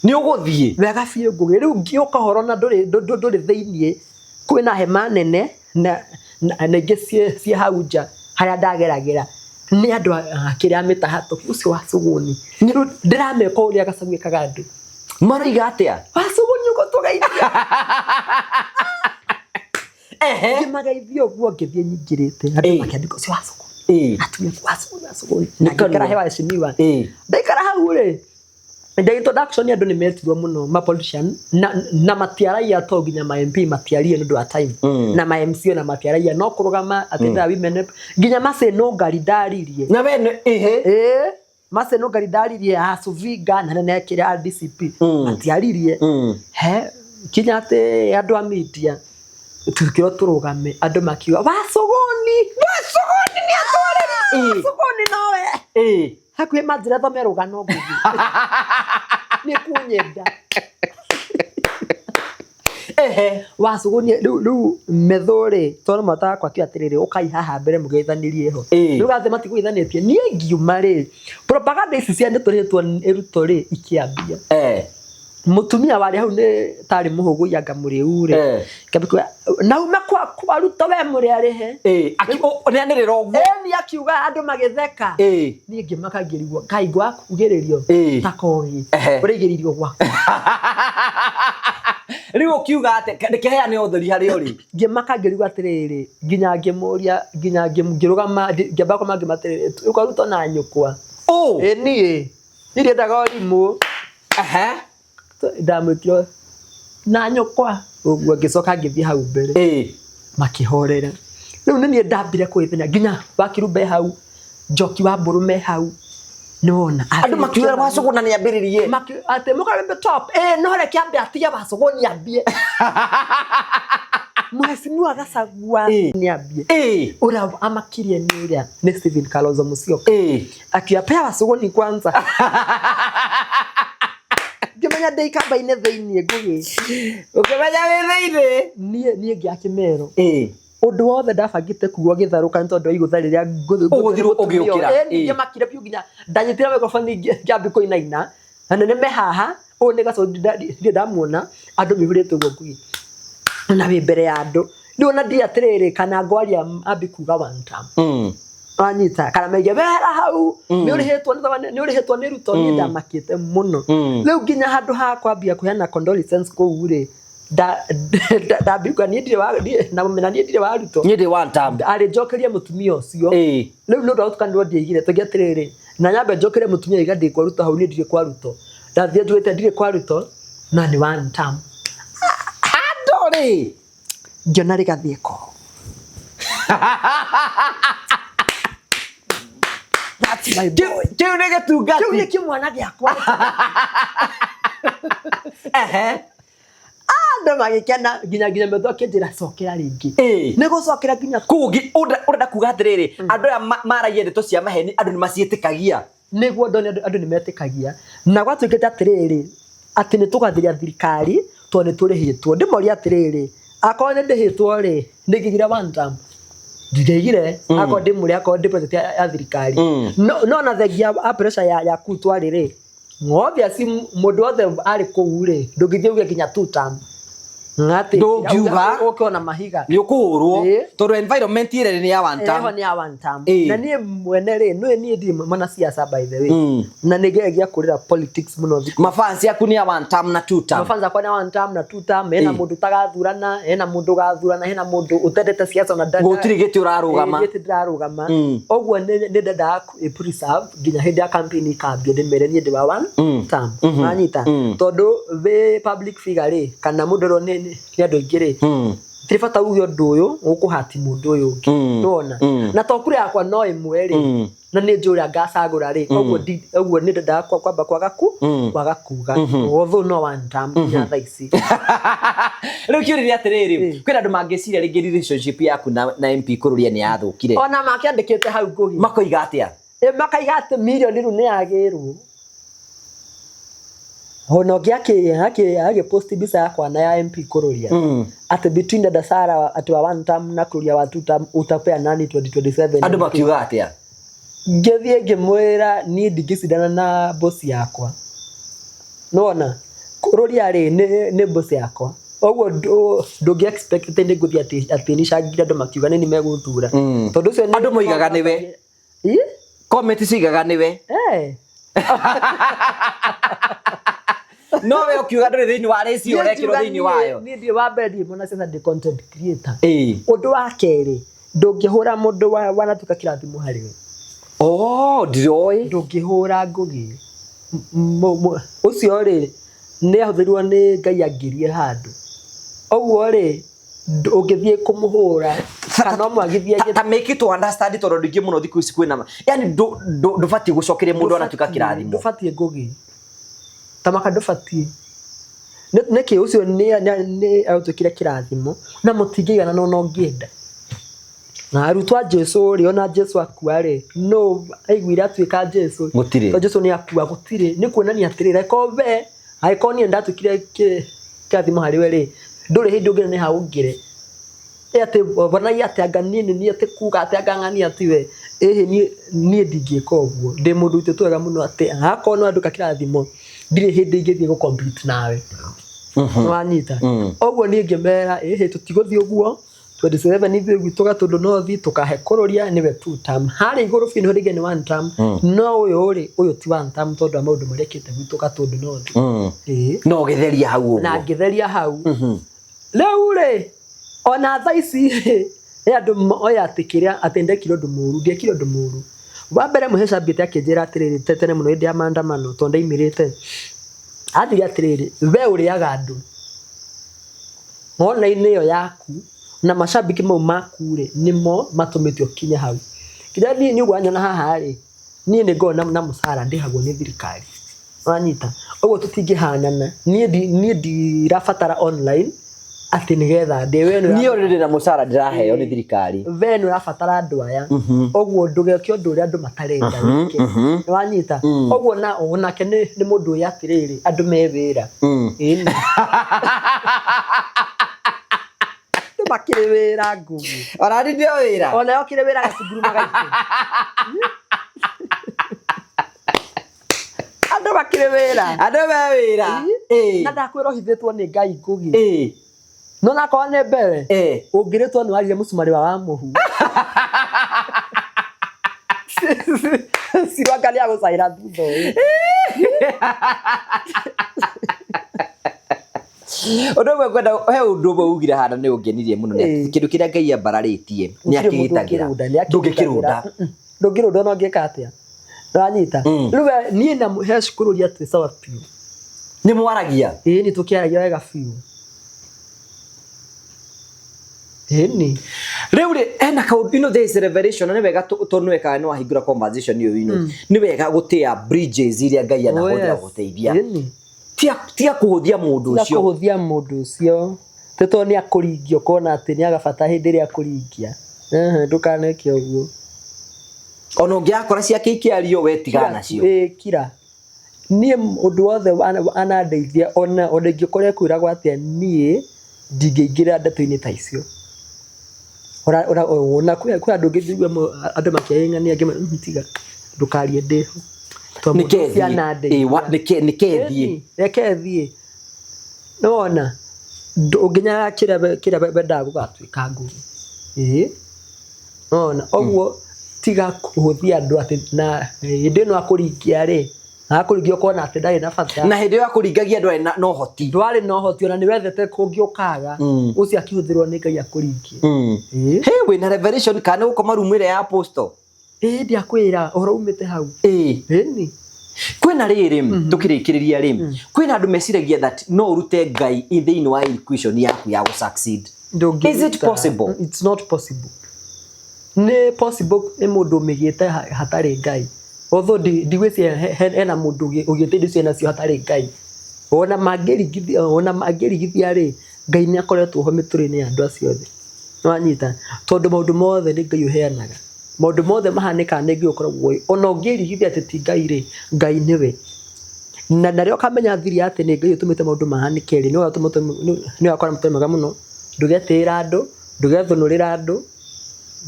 Nĩ ũgũthiĩ? Wega biũ Ngũgĩ. Rĩu ngĩũka ũhoro na ndũrĩ thĩiniĩ, kwĩna hema nene na ingĩ ciĩ hau nja harĩa ndageragĩra. Nĩ andũ a kĩrĩa mĩtahatũ ũcio wa Cũgũni. Rĩu ndĩrameka ũrĩa Gacagua ekaga andũ. Maroiga atia? Wacũgũ nĩ ũgũtũgeithia. Ehe. Ngĩmageithia ũguo ngĩthiĩ nyingĩrĩte andũ makĩandĩka ũcio Wacũgũ. Atumia Wacũgũ Wacũgũ. Na Nĩ kanua. ngĩikara he waheshimiwa. Ndaikara hau rĩ, the introduction andũ nĩ metirwo mũno ma politician na matiaragia to nginya ma MP matiarie nĩ ũndũ wa time na ma MC na matiaragia no kũrũgama atĩ ndĩra women rep nginya Mercy Nũngari ndaririe. Na we nĩ- ehe. Ĩĩ Mercy Nũngari ndaririe Asuvinga na nekĩrĩa a DCP matiaririe. He kinya atĩ andũ a media tukĩrwo tũrũgame andũ makiuga Wacũgũni Wacũgũni nĩ atwarĩra Wacũgũni nowe. Hakuhĩ manjĩra thome rũgano ngũthi nĩ kunyenda. Ehe. Wacũgũni rĩu methũ rĩ tondũ mwata wakwa akiuga atĩrĩrĩ ũkai haha mbere mũgeithanĩrie ho. Rĩu gathe matikũgeithanĩtie niĩ ngiuma rĩ propaganda ici cia nĩtũrĩtwo nĩ Ruto rĩ ikĩambia. Mũtumia warĩ hau nĩ tarĩ mũhũgũi anga mũrĩu rĩ. Kĩambia naume kwa Ruto we mũrĩ arĩhe. Nĩanĩrĩra ũguo. Ĩni akiuga andũ magĩtheka. Niĩ ngĩmaka ngĩrigwo Ngai ngwakugĩrĩrio ta kogi. Ũraigĩrĩirio gwakwa. Rĩu ũkiuga atĩ reke heane ũtheri harĩa ũrĩ. Ngĩmaka ngĩrigwo atĩrĩrĩ nginya ngĩmũria nginya ngĩrũgama ngĩamba kũma ngĩma atĩrĩrĩ kwa Ruto na nyũkwa. Ĩ niĩ niĩ ndiendaga ũrimũ. Ndamwĩtire na nyũkwa ũguo ngĩcoka ngĩthiĩ hau mbere. Makĩhorera. Rĩu nĩ niĩ ndambire kũhĩtania nginya Wakirumbe hau Njoki wa Mbũrũ me hau nĩwona. Andũ makiuga Wacũgũ na nĩambĩrĩrie. Atĩ mũkarembe top ĩ no reke ambe atige Wacũgũ nĩambie. Mheshimiwa Gachagua nĩambie. Ũrĩa amakirie nĩ ũrĩa nĩ Stephen Kalonzo Musyoka. Akiuga pea Wacũgũ ni kwanza. Ngĩmenya ndĩ ikamba-inĩ thĩiniĩ ngũgĩ. Ũkĩmenya wĩ thĩiniĩ. Niĩ ngĩya kĩmero. Ũndũ wothe ndabangĩte kuga ũgĩtharũka nĩ tondũ wa igũtha rĩrĩa Ũgũthirwo ũgĩũkĩra. Ĩni ngĩmakire biũ nginya ndanyitire microphone ngĩambia kũinaina. Na nĩ me haha ũyũ nĩ Gachagua ndirĩ ndamuona andũ maihũrĩte ũguo ngũgĩ. Na wĩ mbere ya andũ. Rĩu ona ndirĩ atĩrĩrĩ kana ngwaria ambi kuga one term. Wanyita kana maige wehera hau nĩ ũrĩhĩtwo nĩ ũrĩhĩtwo nĩ Ruto niĩ ndamakĩte mũno. Rĩu nginya handũ ha kwambia kũheana condolences kũu rĩ ndambia niĩ ndirĩ wa na niĩ ndirĩ wa Ruto. Niĩ ndĩ one term. Arĩ njokerie mũtumia ũcio. Rĩu nĩ ũndũ wa gũtukanĩrwo ndiaigire tũngĩ atĩrĩrĩ na nyambe njokerie mũtumia iga ndĩ kwa Ruto hau niĩ ndirĩ kwa Ruto. Ndathiĩ njugĩte ndirĩ kwa Ruto na nĩ one term. Andũ rĩ ngĩona rĩgathiĩ ko. That's my boy. Kĩu nĩ gĩtungati. Kĩu nĩ kĩmwana gĩakwa. Ehe. Andũ magĩkena nginya metho akĩnjĩra cokera rĩngĩ. Nĩ gũcokera nginya Kũu ũrenda kuga atĩrĩrĩ andũ aya maragia ndeto cia maheni andũ nĩ maciĩtĩkagia. Nĩguo ndone andũ nĩ metĩkagia. Na gwatuĩkĩte atĩrĩrĩ atĩ nĩ tũgathĩria thirikari tondũ nĩ tũrĩhĩtwo. Ndĩmorie atĩrĩrĩ akorwo nĩ ndĩhĩtwo rĩ nĩ ngĩgire one term. Ndingĩigire akorwo ndĩ mũrĩa akorwo ndĩ president ya thirikari. No na thengia ya pressure ya kuu twarĩ rĩ obviously mũndũ wothe arĩ kũu rĩ ndũngĩthiĩ uge nginya two term. Ng'atĩ Ndũngiuga. ũke ona mahiga. Nĩ ũkũhũrwo tondũ environment ĩrĩa nĩ ya one term. Ĩho nĩ ya one term. Na niĩ mwene rĩ nĩ niĩ ndirĩ mwanasiasa by the way. Na nĩ ngeragia kũrĩra politics mũno thikũ. Mafans yaku nĩ ya one term na two term. Mafans akwa nĩ ya one term na two term. Hena mũndũ ũtagathurana, hena mũndũ ũgathurana, hena mũndũ ũtendete siasa ona Gũtirĩ gĩtĩ ũrarũgama. Gĩtĩ ndĩrarũgama. Ũguo nĩ ndendaga preserve nginya hĩndĩ ya campaign ikambia ndĩmere niĩ ndĩ wa one term. Wanyita? Tondũ wĩ public figure rĩ kana mũndũ ũrĩa nĩ andũ aingĩ rĩ tirĩ bata uge ũndũ ũyũ ũkũhati mũndũ ũyũ ũngĩ. Nĩwona? Na to kura yakwa no ĩmwe rĩ na nĩ njũĩ ũrĩa ngacagũra rĩ ũguo ũguo nĩ ndendaga kwamba kwaga kwaga kuga although no one term nginya thaa ici. Rĩu kĩũria nĩ atĩrĩrĩ kwĩna andũ mangĩciria rĩngĩ relationship yaku na MP Kũrũria nĩ yathũkire. Ona makĩandĩkĩte hau Ngũgĩ. Makoiga atĩa? Makaiga atĩ mirioni rĩu nĩ yagĩrwo. Ona ũngĩ agĩpost mbica yakwa na ya MP Kũrũria. Atĩ between Dada Sarah atĩ wa one term na Kũrũria wa two term utapea nani 2027. Andũ makiuga atĩa? Ngĩthiĩ ngĩmwĩra niĩ ndingĩcindana na boss yakwa. Nĩwona? Kũrũria rĩ nĩ boss yakwa. Ũguo ndũngĩ expect atĩ nĩ ngũthiĩ atĩ nicangire andũ makiuga nĩ niĩ megũthura. Tondũ ũcio Andũ moigaga nĩwe. Ĩ? Comment cigaga nĩwe. No we ũkiuga ndũrĩ thĩinĩ wa race ĩyo ũrekĩrwo thĩinĩ wayo. Niĩ ndirĩ wa mbere, ndirĩ mwanasiasa, ndĩ content creator. Ĩĩ. Ũndũ wa kerĩ, ndũngĩhũra mũndũ wanatuĩka kĩrathimo harĩ we. Oh, ndiroĩ. Ndũngĩhũra Ngũgĩ. Ũcio rĩ, nĩ ahũthĩrirwo nĩ Ngai angĩrie handũ. Ũguo rĩ, ũngĩthiĩ kũmũhũra kana ũmwagithie Ta make it to understand, tondũ andũ aingĩ mũno thikũ ici kwĩna, yani ndũbatiĩ gũcokeria mũndũ anatuĩka kĩrathimo. Ndũbatiĩ, Ngũgĩ. Tamaka ndũbatiĩ. Nĩkĩ ũcio nĩ agũtuĩkire kĩrathimo na mũtingĩigana ona ũngĩenda. Na arutwo a Jesu rĩ, ona Jesu akua rĩ, no aiguire atuĩka Jesu? Gũtirĩ. Tondũ Jesu nĩ akua, gũtirĩ. Nĩ kuonania atĩrĩrĩ, angĩkorwo we, angĩkorwo niĩ ndatuĩkire kĩrathimo harĩ we rĩ, ndũrĩ hĩndĩ ũngĩneneha ũngĩre. Ĩ atĩ bonai atĩ anga niĩ nĩ niĩ atĩ kuga atĩ anga ng'ania tiwe. Ĩhĩ, niĩ ndingĩka ũguo. Ndĩ mũndũ witũ wega mũno atĩ akorwo nĩ wanduĩka kĩrathimo, ndirĩ hĩndĩ ingĩthiĩ gũ compete nawe. Nĩwanyita? Ũguo niĩ ngĩmera ĩhĩ, tũtigũthiĩ ũguo. 27 ithuĩ gwitũ Gatũndũ North tũkahe Kũrũria nĩwe two term. Harĩa igũrũ biũ nĩho rĩngĩ nĩ one term. No ũyũ rĩ, ũyũ ti one term tondũ wa maũndũ marĩa ekĩte gwitũ Gatũndũ North. Ĩĩ. No ũgĩtheria hau Na ũguo. Ngĩtheria hau. Rĩu rĩ, ona thaa ici rĩ, nĩ andũ moĩ atĩ kĩrĩa atĩ ndekire ũndũ mũru, ndiekire ũndũ mũru. Wa mbere Mũhĩca ambĩte akĩnjĩra atĩrĩrĩ, tene mũno hĩndĩ ya maandamano tondũ ndaimĩrĩte. Anjĩrire atĩrĩrĩ, we ũrĩaga andũ online ĩyo yaku na macambĩki mau maku rĩ, nĩmo matũmĩte ũkinye hau. Kĩrĩa niĩ nĩ ũguo wanyona haha rĩ, niĩ nĩ ngoragwo na mũcara ndĩhagwo nĩ thirikari. Wanyita? Ũguo tũtingĩhanana. Niĩ ndirabatara online atĩ nĩgetha ndĩ we Niĩ already na mũcara ndĩraheo nĩ thirikari. We nĩ ũrabatara andũ aya. Ũguo ndũgeke ũndũ ũrĩa andũ matarenda wĩke. Nĩwanyita? Ũguo na onake nĩ mũndũ ũyũ atĩrĩrĩ, andũ me wĩra. Ĩni. Andũ makĩrĩ wĩra, Ngũgĩ. Ona niĩ ndĩ o wĩra. Ona okĩrĩ wĩra gacunguru magaitũ. Andũ makĩrĩ wĩra. Andũ me wĩra. Na ndakwĩra ũhithĩtwo nĩ Ngai, Ngũgĩ. No nakorwo nĩ mbere ũngĩrĩtwo nĩ warire mũcumarĩ wa mũhu. Cirwanga nĩ agũcaĩra thutha ũyũ. Ũndũ ũmwe ngwenda, he ũndũ ũmwe ugire hana nĩ ũngenirie mũno, nĩ atĩ kĩndũ kĩrĩa Ngai ambararĩtie nĩ Gũtirĩ mũndũ akĩgitagĩra. ũngĩrũnda, nĩ Ndũngĩkĩrũnda. Ndũngĩrũnda ona ũngĩka atĩa. Nĩwanyita? Rĩu we, niĩ na Mũhesh kũrũria twĩ sawa biũ. Nĩ mwaragia? Ĩĩ, nĩ tũkĩaragia wega biũ. Ĩni. Rĩu rĩ, hena kaũndũ, there is a revelation, na nĩ wega tondũ nĩ wekaga nĩ wahingũra conversation ĩyo, nĩ wega gũtĩa bridges iria Ngai anahũthĩra gũteithia. Ĩni. Tiga kũhũthia mũndũ Tiga ũcio. Kũhũthia mũndũ ũcio. Tĩ tondũ nĩ akũringia ũkona atĩ nĩ aga bata hĩndĩ ĩrĩa akũringia. Ehe, ndũkaneke ũguo. Ona ũngĩakora ciake ikĩario, we tigana nacio. Ĩĩ, kira. Niĩ ũndũ wothe anandeithia ona ingĩkorwo ekwĩragwo atĩa, niĩ ndingĩingĩra ndeto-inĩ ta icio. Ona kwĩ andũ ũngĩigua andũ makĩaria angĩ tiga ndũkarie ndĩho. Tondũ mũndũ Nĩke ũcio thiĩ. anandeithia. Ĩĩ, nĩke thiĩ. Ĩni, reke thiĩ. Nĩwona ũngĩnyaga kĩrĩa wendaga gũgatuĩka ngũgĩ. Ĩĩ. Nĩwona? Ũguo tiga kũhũthia andũ atĩ na hĩndĩ ĩno akũringia rĩ, akũringia ũkona atĩ ndarĩ na bata. Na hĩndĩ ĩyo akũringagia ndwarĩ na ũhoti. Ndwarĩ na ũhoti, ona nĩ wethete kũngĩ ũkaga. Ũcio akĩhũthĩrwo nĩ Ngai akũringie. Ĩĩ. He wĩna revelation kana nĩ gũkoma rumu ĩrĩa ya apostle? Ĩĩ, ndiakwĩra ũhoro umĩte hau. Ĩĩ. Ĩni. Kwĩna rĩrĩ, tũkĩrĩkĩrĩria rĩ, kwĩna andũ meciragia that no ũrute Ngai thĩinĩ wa equation yaku ya gũ succeed. Is it Ndũngĩruta. possible? It's not possible. Nĩ possible nĩ mũndũ ũmĩgĩte hatarĩ Ngai. Although ndigwĩciria hena mũndũ ũgĩte indo icio nacio hatarĩ Ngai. Ona mangĩringithia rĩ, Ngai nĩ akoretwo ho mĩtũrĩre-inĩ ya andũ acio othe. Nĩwanyita? Tondũ maũndũ mothe nĩ Ngai ũheanaga. Maũndũ mothe mahanĩkaga nĩ Ngai ũkoragwo ũĩ. Ona ũngĩrigithia atĩ ti Ngai rĩ, Ngai nĩwe. Na rĩrĩa ũkamenya thiri atĩ nĩ Ngai ũtũmĩte maũndũ mahanĩke rĩ, nĩ ũgakora mũtũrĩre mwega mũno. Ndũgetĩĩra andũ, ndũgethũnũrĩra andũ,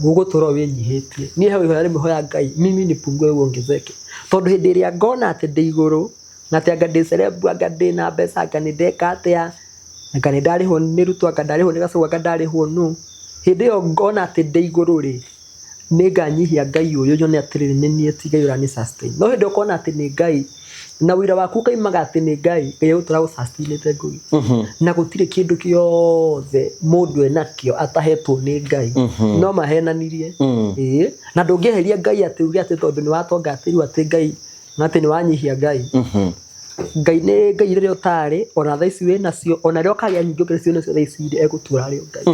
ũgũtũra wĩnyihĩtie. Niĩ he ihoya rĩmwe hoya Ngai, mimi nipungue wewe uongezeke. Tondũ hĩndĩ ĩrĩa ngona atĩ ndĩ igũrũ, na atĩ anga ndĩ celeb, anga ndĩ na mbeca, anga nĩ ndeka atĩa, anga nĩ ndarĩhwo nĩ Ruto, anga ndarĩhwo nĩ Gachagua, anga ndarĩhwo nũ, hĩndĩ ĩyo ngona atĩ ndĩ igũrũ rĩ, Nĩ nganyihia Ngai ũyũ nyone atĩrĩrĩ nĩ niĩ ti Ngai ũrani sustain. No hĩndĩ ũkona atĩ nĩ Ngai na wĩra waku ũkaimaga atĩ nĩ Ngai, Ngai egũtũra gũ sustainĩte Ngũgĩ. Na gũtirĩ kĩndũ kĩothe mũndũ enakĩo atahetwo nĩ Ngai. No mahenanirie. Ĩĩ. Na ndũngĩeheria Ngai atĩ uge atĩ tondũ nĩ watonga atĩ rĩu atĩ Ngai atĩ nĩ wanyihia Ngai. Ngai nĩ Ngai rĩrĩa ũtarĩ ona thaa ici wĩ nacio ona rĩrĩa ũkagĩa nyingĩ gũkĩra icio wĩ nacio thaa ici rĩ egũtũra arĩ o Ngai.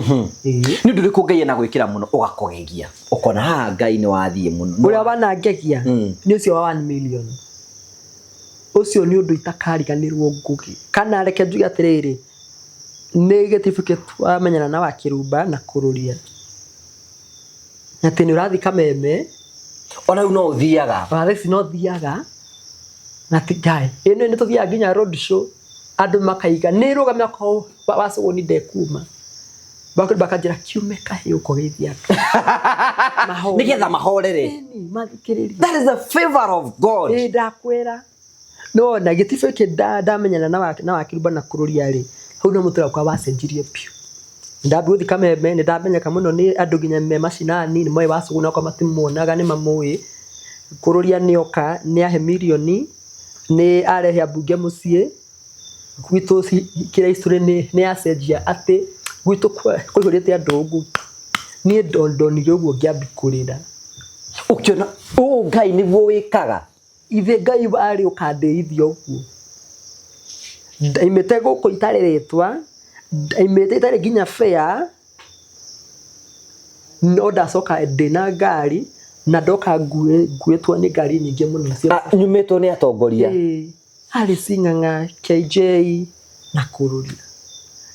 Ĩĩ. Nĩ ũndũ ũrĩkũ Ngai anagwĩkĩra mũno ũgakũgegia ũkona haha Ngai nĩ wathiĩ mũno? Ũrĩa wanangegia nĩ ũcio wa 1 million. Ũcio nĩ ũndũ itakariganĩrwo Ngũgĩ. Kana reke njuge atĩrĩrĩ, nĩ gĩtibu twamenyana na Wakĩrumba na Kũrũria. Atĩ nĩ ũrathiĩ Kameme. Ona rĩu no ũthiaga. Ona thaa ici no thiaga. Na ti Ngai. Ĩĩ nĩ tũthiaga nginya road show andũ makaiga nĩ rũgame okorwo Wacũgũni ndekuma. Bakanjĩra kiume kahĩĩ ũkogeithia andũ. Mahorere. Nĩgetha mahorere. Ĩni, mathikĩrĩrie. That is the favor of God. Ĩĩ ndakwĩra. No na gĩtibũ gĩkĩ ndamenyana na Wakĩrumba na Kũrũria rĩ, hau no mũtũrĩre wakwa wacenjirie biũ. Ndambia gũthiĩ Kameme nĩ ndamenyeka mũno nĩ andũ nginya me macinani, nĩ moĩ Wacũgũ onakorwo matimuonaga nĩ mamũĩ. Kũrũria nĩ oka nĩ ahe mirioni, nĩ arehe ambunge mũciĩ. Gwitũ kĩrĩa history nĩ yacenjia atĩ gwitũ kũihũrĩte andũ ũguo. Niĩ ndonire ũguo ngĩambia kũrĩra. Ũkĩona ũũ Ngai nĩguo wĩkaga? Ithe Ngai warĩ ũkandĩithia ũguo. Ndaimĩte gũkũ itarĩ rĩtwa, ndaimĩte itarĩ nginya fare, no ndacoka ndĩna ngari na ndoka nguĩtwo nĩ ngari nyingĩ mũno. Nyumĩtwo nĩ atongoria? Ĩĩ. Alice Ng'ang'a, KJ na Kũrũria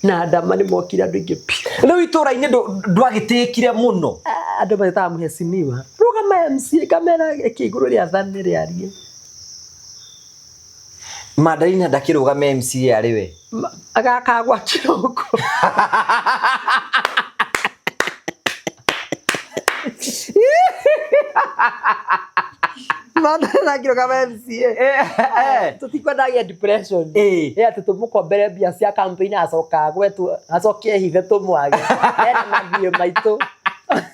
na Adama nĩ mokire andũ aingĩ biũ. Rĩu itũra-inĩ ndwagĩtĩkire mũno? Ah, andũ magĩtaga mheshimiwa rũgama MCA kamera ĩkĩ igũrũ rĩathane rĩarie. Mandarina ndakĩrũgame MCA arĩ we? Agakagwa kĩroko. Mandarina akĩrũgama MCA. Tũtikwenda agĩe depression. Ĩ atĩ tũmũkombere mbia cia campaign acoka agwe acoke ehithe tũmwage. Ena mathiĩ maitũ.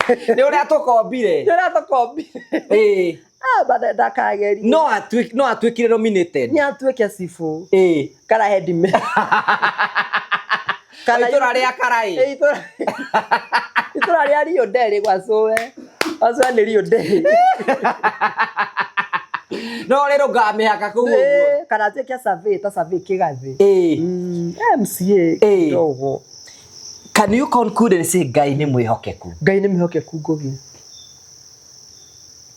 Nĩ ũrĩa tũkombire. Nĩ ũrĩa tũkombire. Ah, but ndakagerie. No atuĩke no atuĩkire nominated. Nĩ atuĩke cibũ. Ĩĩ. Kana headman. Kana itũra rĩa Karai. Ĩ, itũra itũra rĩa Rio Deli gwa cũwe. Gwa cũwe nĩ Rio Deli. No rĩrũ ngamĩhaka kũu ũguo. Ĩ, kana atuĩke survey ta survey kĩgathĩ. Ĩĩ. MCA Ĩĩ. kidogo. Can you conclude and say Ngai nĩ mwĩhokeku? Ngai nĩ mwĩhokeku Ngũgĩ.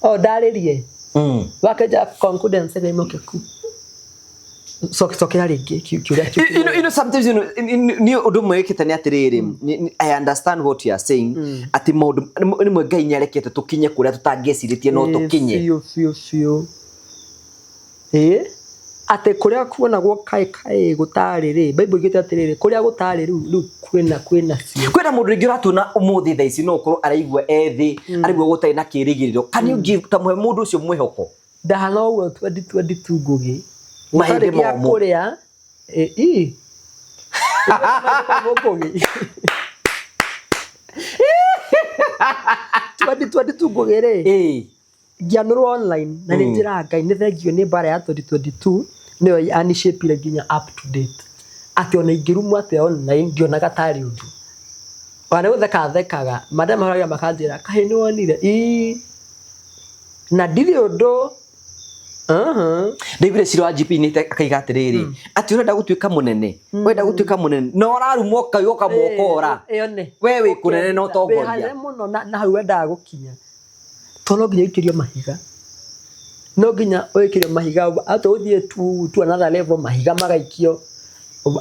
O ndarĩrie. Wakenja confidence Ngai mwĩhokeku. Cokera rĩngĩ kĩũria kĩu. You know, sometimes, you know, nĩ ũndũ ũmwe wĩkĩte nĩ atĩrĩrĩ, I understand what you are saying, atĩ maũndũ rĩmwe Ngai nĩ arekete tũkinye kũrĩa tũtangĩecirĩtie no tũkinye. Biũ biũ biũ. Ĩĩ atĩ kũrĩa kuonagwo kaĩ kaĩ gũtarĩ rĩ, Bible ĩugĩte atĩrĩrĩ, kũrĩa gũtarĩ rĩu rĩu kwĩna kwĩna cio. Kwĩna mũndũ rĩngĩ ũratuona ũmũthĩ thaa ici no ũkorwo araigua e thĩ, araigua gũtarĩ na kĩrĩgĩrĩro. Can you give ta mũhe mũndũ ũcio mwĩhoko? Ndahana ũguo 2022 Ngũgĩ. Mahĩndĩ Gũtarĩ gĩa momũ. kũrĩa, ĩ ii. Ngũgĩ. 2022 Ngũgĩ rĩ. Ĩĩ. Ngĩanũrwo online na nĩ njĩraga Ngai nĩ thengio nĩ mbara ya 2022 nĩyo yanishapire nginya up to date atĩ ona ingĩrumwo atĩa online ndionaga tarĩ ũndũ ona nĩ gũtheka thekaga madam mahũragĩra makanjĩra kahĩ nĩ wonire ii na ndirĩ ũndũ. Ndaiguire Cira wa GP nĩ akaiga atĩrĩrĩ atĩ ũrenda gũtuĩka mũnene ũrenda gũtuĩka mũnene na ũrarumwo ũkauga ũkamwokora Ĩyo nĩ we wĩ kũnene na ũtongoria wĩ hanene mũno na hau wendaga gũkinya. To no nginya ũikĩrio mahiga, no nginya ũikĩrio mahiga atua gũthiĩ to another level mahiga magaikio,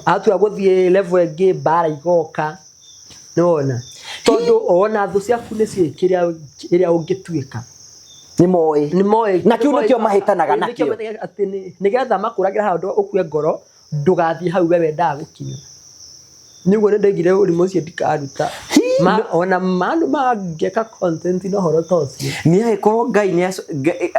atua gũthiĩ level ĩngĩ mbara igoka, nĩ wona? Tondũ ona thũ ciaku nĩ ciũĩ kĩrĩa ĩrĩa ũngĩtuĩka. Nĩ moĩ. Nĩ moĩ. Na kĩu nĩkĩo mahĩtanaga nakĩo. Atĩ nĩgetha makũragĩre handũ ũkue ngoro ndũgathiĩ hau we wendaga gũkinya. Nĩguo nĩ ndaigire ũrimũ ũcio ndikaruta. Ma, ona mandu mangĩka content na ũhoro ta ũcio. Nĩ angĩkorwo Ngai nĩ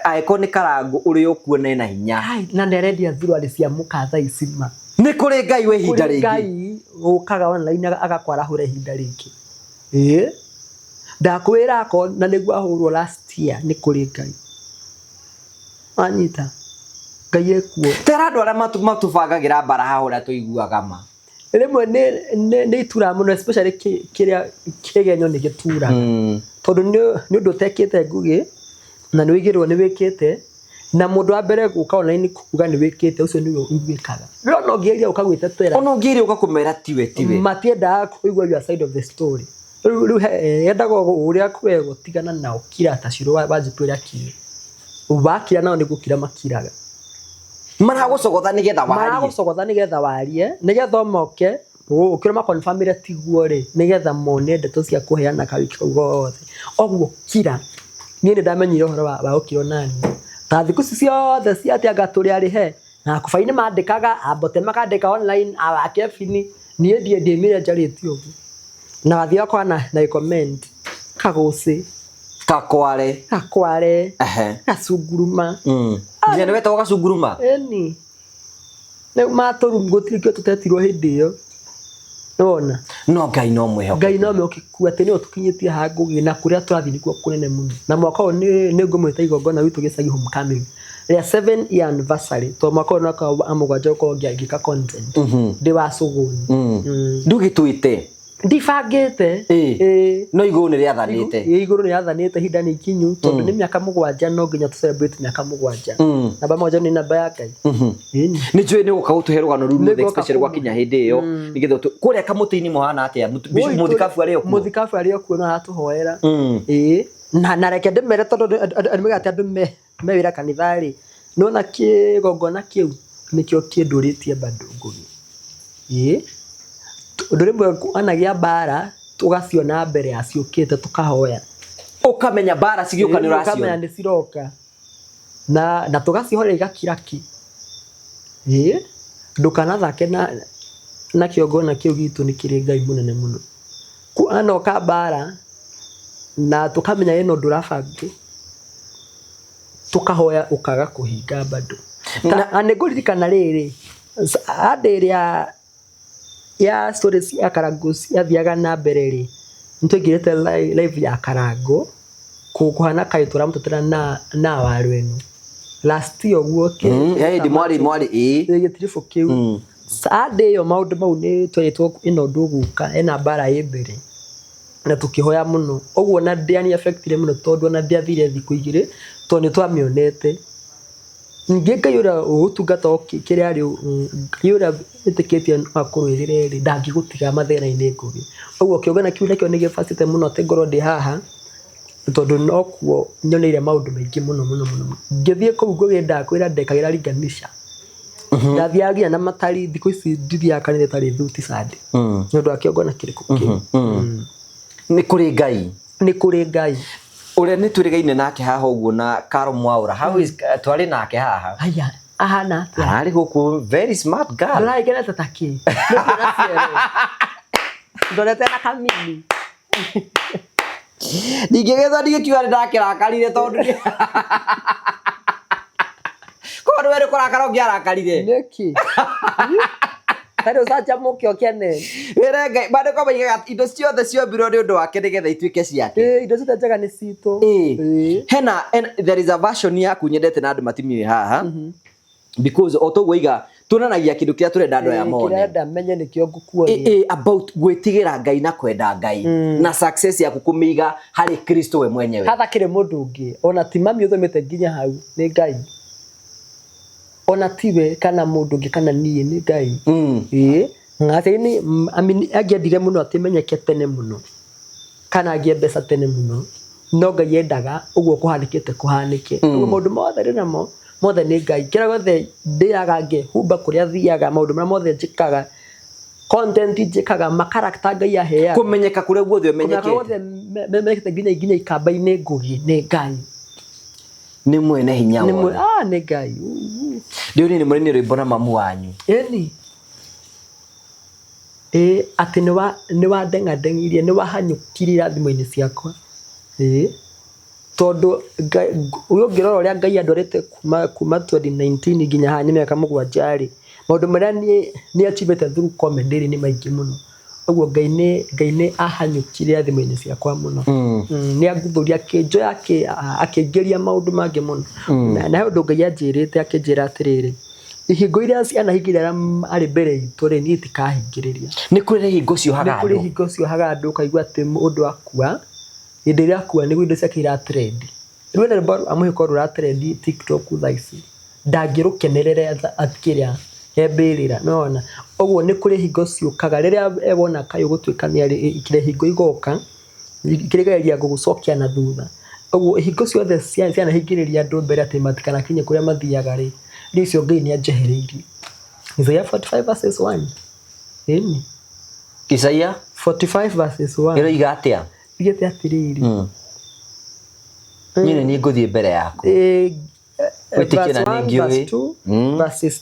angĩkorwo nĩ karangũ ũrĩa ũkuona ena hinya. Ai, na nĩ arendia thuruarĩ cia mũka thaa ici ma. Nĩ kũrĩ Ngai wa ihinda Kũrĩ rĩngĩ. Ngai ũkaga online agakwarahũra ihinda rĩngĩ. Ĩĩ. Ndakwĩra akorwo na nĩguo ahũrwo last year nĩ kũrĩ Ngai. Wanyita? Ngai ekuo. Tera andũ arĩa matũbangagĩra mbara haha ũrĩa tũiguaga ma. Rĩmwe nĩ nĩ ituraga mũno especially kĩrĩa kĩgenyo nĩ gĩturaga. Tondũ nĩ ũndũ ũtekĩte Ngũgĩ na nĩ wĩigĩrwo nĩ wĩkĩte na mũndũ wa mbere gũka online kuga nĩ wĩkĩte ũcio nĩwe ũiguĩkaga. No ona ũngĩgeria gũka gwĩtetera. Ona ũngĩgeria gũka kũmera tiwe tiwe. Matiendaga kũigua your side of the story. Rĩu rĩu yendaga ũrĩa kwegwo tigana nao kira ta Shiro wa Wanjikũ ũrĩa akire. Wakira nao nĩ gũkira makiraga. Maragũcogotha nĩgetha warie. Maragũcogotha nĩgetha warie, nĩgetha moke ũkĩra makonfamire tiguo rĩ, nĩgetha mone ndeto cia kũheana kawiki kau gothe. Ũguo kira. Niĩ nĩ ndamenyire ũhoro wa gũkira onaniĩ. Ta thikũ ici ciothe cia atĩ anga tũrĩ arĩhe, na Akũbai nĩ mandĩkaga, Ambote makandĩka online, awa Kebini, niĩ ndiĩmire njarĩtie ũguo. Na wathiaga ũkona na comment kagũcĩ. Kakware. Kakware. Gacunguruma. Nginya nĩ wetagwo gacunguruma? Ĩni. Rĩu matũru gũtirĩ kĩo tũtetirwo hĩndĩ ĩyo. Nĩwona? No Ngai no mwĩhokeku. Ngai no mwĩhokeku atĩ nĩwe ũtũkinyĩtie haha Ngũgĩ na kũrĩa tũrathiĩ nĩkuo kũnene mũno. Na mwaka ũyũ nĩ ngũmwĩta igongona gwitũ gĩcagi homecoming rĩa 7 year anniversary tondũ mwaka ũyũ nĩ mwaka wa mũgwanja gũkorwo ngĩka content ndĩ wa cũgũni. Ndũgĩtwĩte. Ndibangĩte. Ĩĩ. No igũrũ nĩ rĩathanĩte. Ĩĩ, igũrũ nĩ rĩathanĩte ihinda nĩ ikinyu tondũ nĩ mĩaka mũgwanja no nginya tũ celebrate mĩaka mũgwanja. Namba mũgwanja nĩ namba ya Ngai. Ĩni. Nĩ njũĩ nĩ ũgoka gũtũhe rũgano rũu ruothe Nĩngoka especially gwakinya hĩndĩ ĩyo nĩgetha kũrĩa kamũtĩ-inĩ mũhana atĩa? Woi, Mũthikabu arĩ o kuo? Mũthikabu arĩ o kuo no aratũhoera. Ĩĩ. Na reke ndĩmere tondũ andũ moigaga atĩ andũ me wĩra kanitha rĩ, nĩwona kĩgongona kĩu nĩkĩo kĩndũrĩtie bado Ngũgĩ. Ĩĩ. Ũndũ rĩmwe kwanagĩa mbara tũgaciona mbere ya ciũkĩte tũkahoya. Ũkamenya mbara cigĩũka nĩ ũraciona. Ũkamenya nĩ ciroka. Na tũgacihoera igakira ki. Ĩĩ. Ndũkanathake na kĩgongona kĩu gitũ nĩ kĩrĩ Ngai mũnene mũno. Kwanoka mbara na tũkamenya ĩno ũndũ ũrabangwo tũkahoya ũkaga kũhinga bado. Na nĩ ngũririkana rĩrĩ, hĩndĩ ĩrĩa ya story cia Karangũ ciathiaga na mbere rĩ, nĩ twaingĩrĩte live ya Karangũ kũhana kaĩ tũramũtetera na waru ĩno. Last year ũguo Hĩndĩ mwarĩ mwarĩ ĩĩ. Gĩtiribũ kĩu. Hĩndĩ ĩyo maũndũ mau nĩ twerĩtwo ĩno ũndũ ũgũka ĩna mbara ĩ mbere na tũkĩhoya mũno. Ũguo ona ndĩani affect-ire mũno tondũ ona ndĩathire thikũ igĩrĩ tondũ nĩ twamĩonete. Ningĩ Ngai ũrĩa ũgũtungata kĩrĩa arĩ Ngai ũrĩa wĩtĩkĩtie no akũrũĩrĩre rĩ, ndangĩgũtiga mathĩna-inĩ Ngũgĩ. Ũguo kĩũngano kĩu nakĩo nĩ gĩbacĩte mũno atĩ ngorwo ndĩ haha tondũ nokuo nyoneire maũndũ maingĩ mũno mũno mũno. Ngĩthiĩ kũu Ngũgĩ ndakwĩra ndekagĩra ringanisha. Ndathiaga nginya na matari thikũ ici ndithiaga kanitha ĩtarĩ thuti Sunday. Nĩ ũndũ wa kĩongona kĩrĩkũ kĩu. Nĩ kũrĩ Ngai. Nĩ kũrĩ Ngai. Ũrĩa nĩ twĩrĩgaine nake haha ũguo na Caro Mwaũra. How is twarĩ nake haha. Haya, ahana atĩa? Ararĩ gũkũ very smart girl. Ndũragĩkenete ta kĩ? Nĩ kuona ciero. Ndorete na kamini. Ndingĩgĩthwo ndigĩkiuga nĩ ndakĩrakarire tondũ korwo nĩwe nĩ kũrakara ũngĩarakarire. Nĩkĩ? Tarĩ ũcanjamũke ũkene. Wĩre Ngai, maandĩko moigaga indo ciothe ciombirwo nĩ ũndũ wake nĩgetha ituĩke ciake. Ĩĩ, indo ciothe njega nĩ citũ. Ĩĩ. Ĩĩ. Hena, there is a version yaku nyendete na andũ matimiũĩ haha because o toguo iga tuonanagia kĩndũ kĩrĩa tũrenda andũ aya mone. Kĩrĩa ndenda menye nĩkĩo ngũkuonia. Ĩĩ, about gwĩtigĩra Ngai na kwenda Ngai na success yaku kũmĩiga harĩ Kristo we mwenyewe. Hatakĩrĩ mũndũ ũngĩ ona ti mami ũthomete nginya hau nĩ Ngai. Ona tiwe kana mũndũ ũngĩ kana niĩ nĩ Ngai. Ĩĩ. Aciari nĩ angĩendire mũno atĩ menyeke tene mũno kana ngĩe mbeca tene mũno no Ngai endaga ũguo kũhanĩkĩte kũhanĩke. Ũguo maũndũ mothe ndĩ namo mothe nĩ Ngai. Kĩrĩa gĩothe ndĩaga ngehumba kũrĩa thiaga maũndũ marĩa mothe njĩkaga content njĩkaga ma character Ngai aheaga. Kũmenyeka kũrĩa guothe Kũmenyeka ũmenyekete. guothe menyekete nginya ikamba-inĩ Ngũgĩ nĩ Ngai. Nĩ mwene hinya wothe. Nĩ Ngai. Ndĩũrie nĩ mũrainire rwĩmbo na mamu wanyu. Ĩni. Ĩĩ atĩ nĩ wandeng'andeng'irie nĩ wahanyũkirie irathimo-inĩ ciakwa. Ĩĩ. Tondũ ũyũ ũngĩrora ũrĩa Ngai andwarĩte kuma 2019 nginya haha nĩ mĩaka mũgwanja rĩ, maũndũ marĩa niĩ achievete through comedy rĩ nĩ maingĩ mũno. Ũguo Ngai nĩ Ngai nĩ ahanyũkire thimũ-inĩ ciakwa mũno. Nĩ anguthũria akĩnjoya akĩingĩria maũndũ mangĩ mũno. Na he ũndũ Ngai anjĩrĩte akĩnjĩra atĩrĩrĩ, ihingo iria cianahingĩrĩria arĩa marĩ mbere itũ rĩ, niĩ itikahingĩrĩria. Nĩ kũrĩ hingo ciohaga Nĩ kũrĩ andũ. hingo ciohaga andũ ũkaigua atĩ mũndũ akua, hĩndĩ ĩrĩa akua nĩguo indo ciake ira trend. Rĩu ena rwĩmbo rwa mũhĩko rũra trend TikTok thaa ici, ndangĩrũkenerera kĩrĩa he mbĩrĩra, nĩwona. Ũguo nĩ kũrĩ hingo ciũkaga rĩrĩa wona kaĩ ũgũtuĩka kĩrĩa hingo igoka, ikĩgeria gũgũcokia na thutha. Ũguo hingo ciothe cianahingĩrĩria andũ mbere atĩ matikanakinye kũrĩa mathiaga rĩ, niĩ icio Ngai nĩ anjehereirie. Isaiah 45 verses 1. Ĩni. Isaia 45 verses 1. Ĩroiga atĩa? Ĩgĩte atĩrĩrĩ. Niĩ nĩ niĩ ngũthiĩ mbere yaku. Wĩtĩkie na nĩ ngĩũĩ.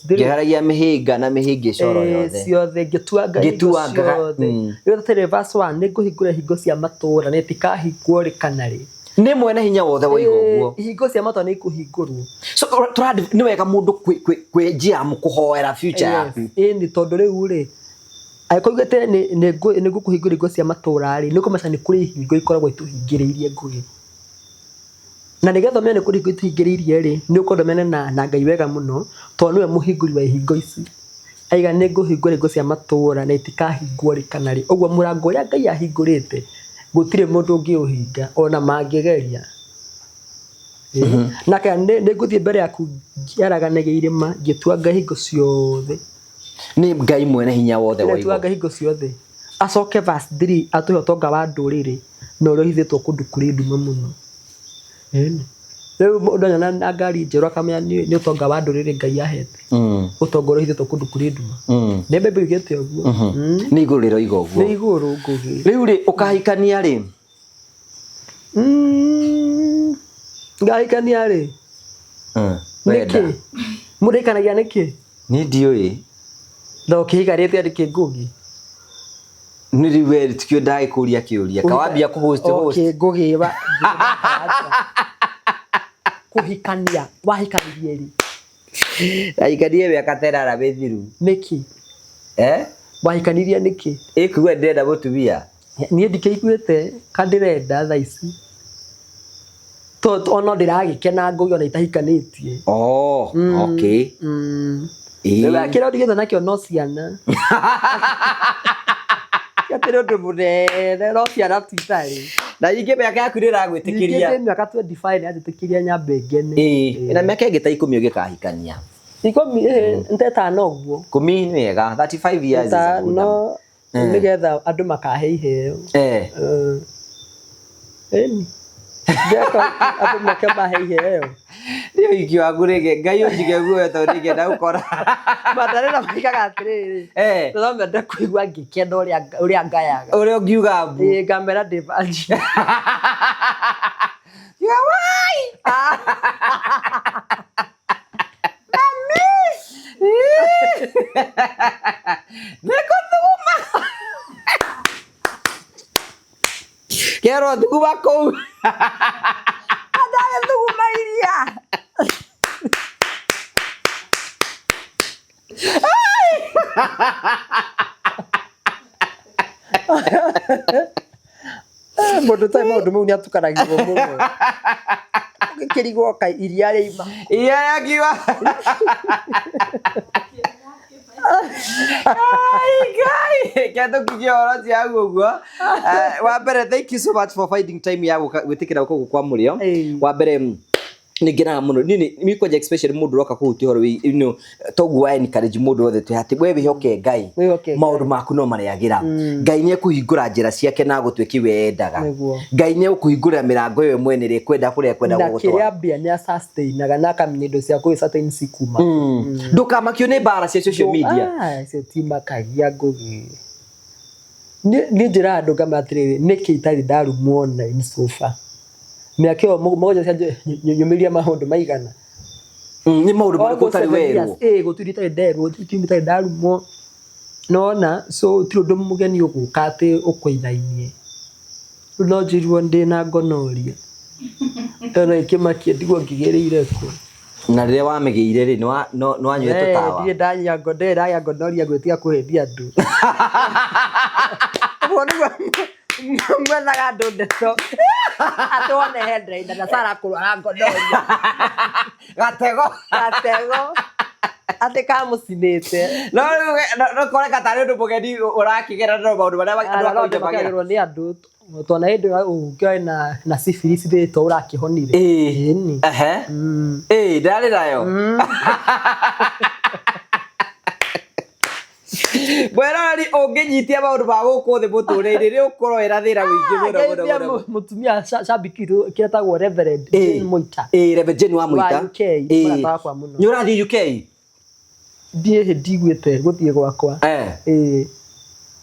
Ngĩheragia mĩhĩnga na mĩhĩngĩca oro yothe. Ciothe ngĩtuanga hingo Ngĩtuangaga, ciothe. Rĩu atĩrĩ verse 1 nĩ ngũhingũra hingo cia matũũra na itikahingwo rĩ kana rĩ. Nĩ mwene hinya wothe woiga ũguo. Hingo cia matũũra nĩ ikũhingũrwo. So nĩ wega mũndũ kwĩ njiamu kũhoera future yaku. Ĩni tondũ rĩu rĩ angĩkorwo ugĩte nĩ ngũkũhingũra hingo cia matũũra rĩ, nĩ kũmaanisha nĩ kũrĩ hingo ikoragwo itũhingĩrĩirie Ngũgĩ. Na nĩgetha ũmenye nĩ kũrĩ hingo itũhingĩrĩirie rĩ, nĩ ũkwenda ũmenyane na Ngai wega mũno, tondũ nĩwe mũhingũri wa ihingo ici. Aiga nĩ ngũhingũra hingo cia matũũra na itikahingwo rĩ kana rĩ. Ũguo mũrango ũrĩa Ngai ahingũrĩte, gũtirĩ mũndũ ũngĩũhinga ona mangĩgeria. Na nĩ ngũthiĩ mbere yaku ngĩaraganagia irĩma, ngĩtuanga hingo ciothe. Nĩ Ngai mwene hinya wothe wa igũrũ. Ngĩtuanga hingo ciothe. Acoke verse 3 atũhe ũtonga wa ndũrĩrĩ na ũrĩa ũhithĩtwo kũndũ kũrĩ nduma mũno. Rĩu mũndũ anyona na ngari njerũ akamenya nĩ ũtonga wa ndũrĩrĩ Ngai ahete. Ũtonga ũrĩa ũhithĩtwo kũndũ kũrĩ nduma. Nĩ Bible yugĩte ũguo. Nĩ igũrũ rĩroiga ũguo. Nĩ igũrũ Ngũgĩ. Rĩu rĩ ũkahikania rĩ? Ngahikania rĩ? Nĩkĩ? Mũndũ ahikanagia nĩkĩ? Niĩ ndiũĩ. Na ũkĩhikanĩtie nĩkĩ Ngũgĩ? Nĩ rĩu we tikio ndagĩkũria kĩũria. Kawambia kũ host host. Okay, Ngũgĩ wa kũhikania wahikanirie rĩ? Ndahikanirie mĩaka ta ĩnana mĩthiru. Nĩkĩ? Eh? Wahikanirie nĩkĩ? Ĩkuga ndĩrenda mũtumia. Niĩ ndikĩiguĩte ka ndĩrenda thaa ici. To no ndĩragĩkena Ngũgĩ ona itahikanĩtie. Oh, okay. Rĩu kĩrĩa ndigĩte nakĩo no ciana. Ti atĩ nĩ ũndũ mũnene no ciana tu itarĩ. Na ningĩ mĩaka yaku nĩ ĩragwĩtĩkĩria. Ningĩ mĩaka 25 nĩ yanjĩtĩkĩria nyambe ngene. Ĩĩ, na mĩaka ĩngĩ ta ikũmi ũngĩkahikania. Ikũmi, ĩĩ, ntetano ũguo. Ikũmi nĩ wega, 35 years is a good number. Ĩtano nĩgetha andũ makahe iheo. Ĩni. Ngeka andũ moke mahe iheo. Nĩ ũhiki waku rĩngĩ, Ngai ũnjige muoyo tondũ nĩngĩenda gũkora. Matarĩ na moigaga atĩrĩrĩ, no mende kũigua ngĩkena ũrĩa ngayaga. Ũrĩa ũngiuga mbu. Ĩĩ ngamera ndĩ virgin. Wai! Mami! Nĩ ngũthuguma. Kerwo thuguma kũu. Ndagĩthuguma iria. Mũndũ ũtoĩ maũndũ mau nĩ atukanagirwo mũno. Ũgĩkĩrigwo kaĩ iria rĩauma kũ? Iria rĩakiuma. Ai, Ngai! Reke tũkinyie ũhoro ũcio hau ũguo. Wa mbere thank you so much for finding time ya gũka gwĩtĩkĩra gũka gũkũ kwa mũrĩo. Wa mbere nĩ ngenaga mũno niĩ nĩ kwanja especially mũndũ ũroka kũhutia ũhoro wĩ you know toguo wa encourage mũndũ wothe twĩ atĩ we wĩhoke Ngai Wĩhoke Ngai. maũndũ maku no marĩagĩra Ngai nĩ ekũhingũra njĩra ciake na agũtuĩke we endaga Nĩguo. Ngai nĩ egũkũhingũrĩra mĩrango ĩyo mwene ĩrĩa ekwenda kũrĩa ekwenda Na gũgũtwara kĩrĩa mbia nĩ asustainaga na akamenya indo cia kũrĩ certain cikuma. Ndũkamakio nĩ mbara cia social media. Ah, icio timakagia Ngũgĩ. Niĩ njĩraga andũ ngamera atĩrĩrĩ, nĩkĩ itarĩ ndarumwo online so far? Mĩaka ĩyo mũgwanja cia nyumĩria maũndũ maigana. Nĩ maũndũ marĩkũ ũtarĩ werwo? Ĩĩ gũtirĩ itarĩ nderwo, gũtirĩ itarĩ ndarumwo. Nĩwona, so gũtirĩ ũndũ mũgeni ũgũka atĩ ũkũinainie. Rĩu no njirwo ndĩna gonorrhea. Ĩyo no ĩkĩmakie ndigwo ngĩgĩrĩire kũ. Na rĩrĩa wamĩgĩire rĩ, nĩ wanyuire tũtawa? Ndirĩ ndanyua ndirĩ ndagĩa gonorrhea gwĩtiga kũhĩtia andũ. Ũguo nĩguo mwethaga andũ ndeto atĩ wone headline na Sarah kũrwara ngonoria Gatego. Gatego atĩ kamũcinĩte. No rĩu no koreka tarĩ ũndũ mũgeni ũrakĩgera no maũndũ marĩa andũ a kawaida magera. Makĩagĩrwo nĩ andũ twana hĩndĩ ĩyo ũngĩoe na syphilis rĩtwa ũrakĩhonire. Ĩĩ. Ĩni. Ehe. Ĩĩ, ndarĩ nayo. Mweroreri ũngĩnyitia maũndũ ma gũkũ thĩ mũtũrĩre-inĩ nĩ ũkorwo wĩna thĩna mũingĩ mũno mũno Ngeithia mũno. Mũtumia cambiki witũ kĩretagwo Reverend Ĩĩ. Jane Mũita. Ĩĩ, Reverend Jane wa Mũita. Wa UK, Ĩĩ. mũrata wakwa mũno. Nĩ ũrathiĩ UK? Ndiĩ ndiguĩte gũthiĩ gwakwa. Ĩĩ.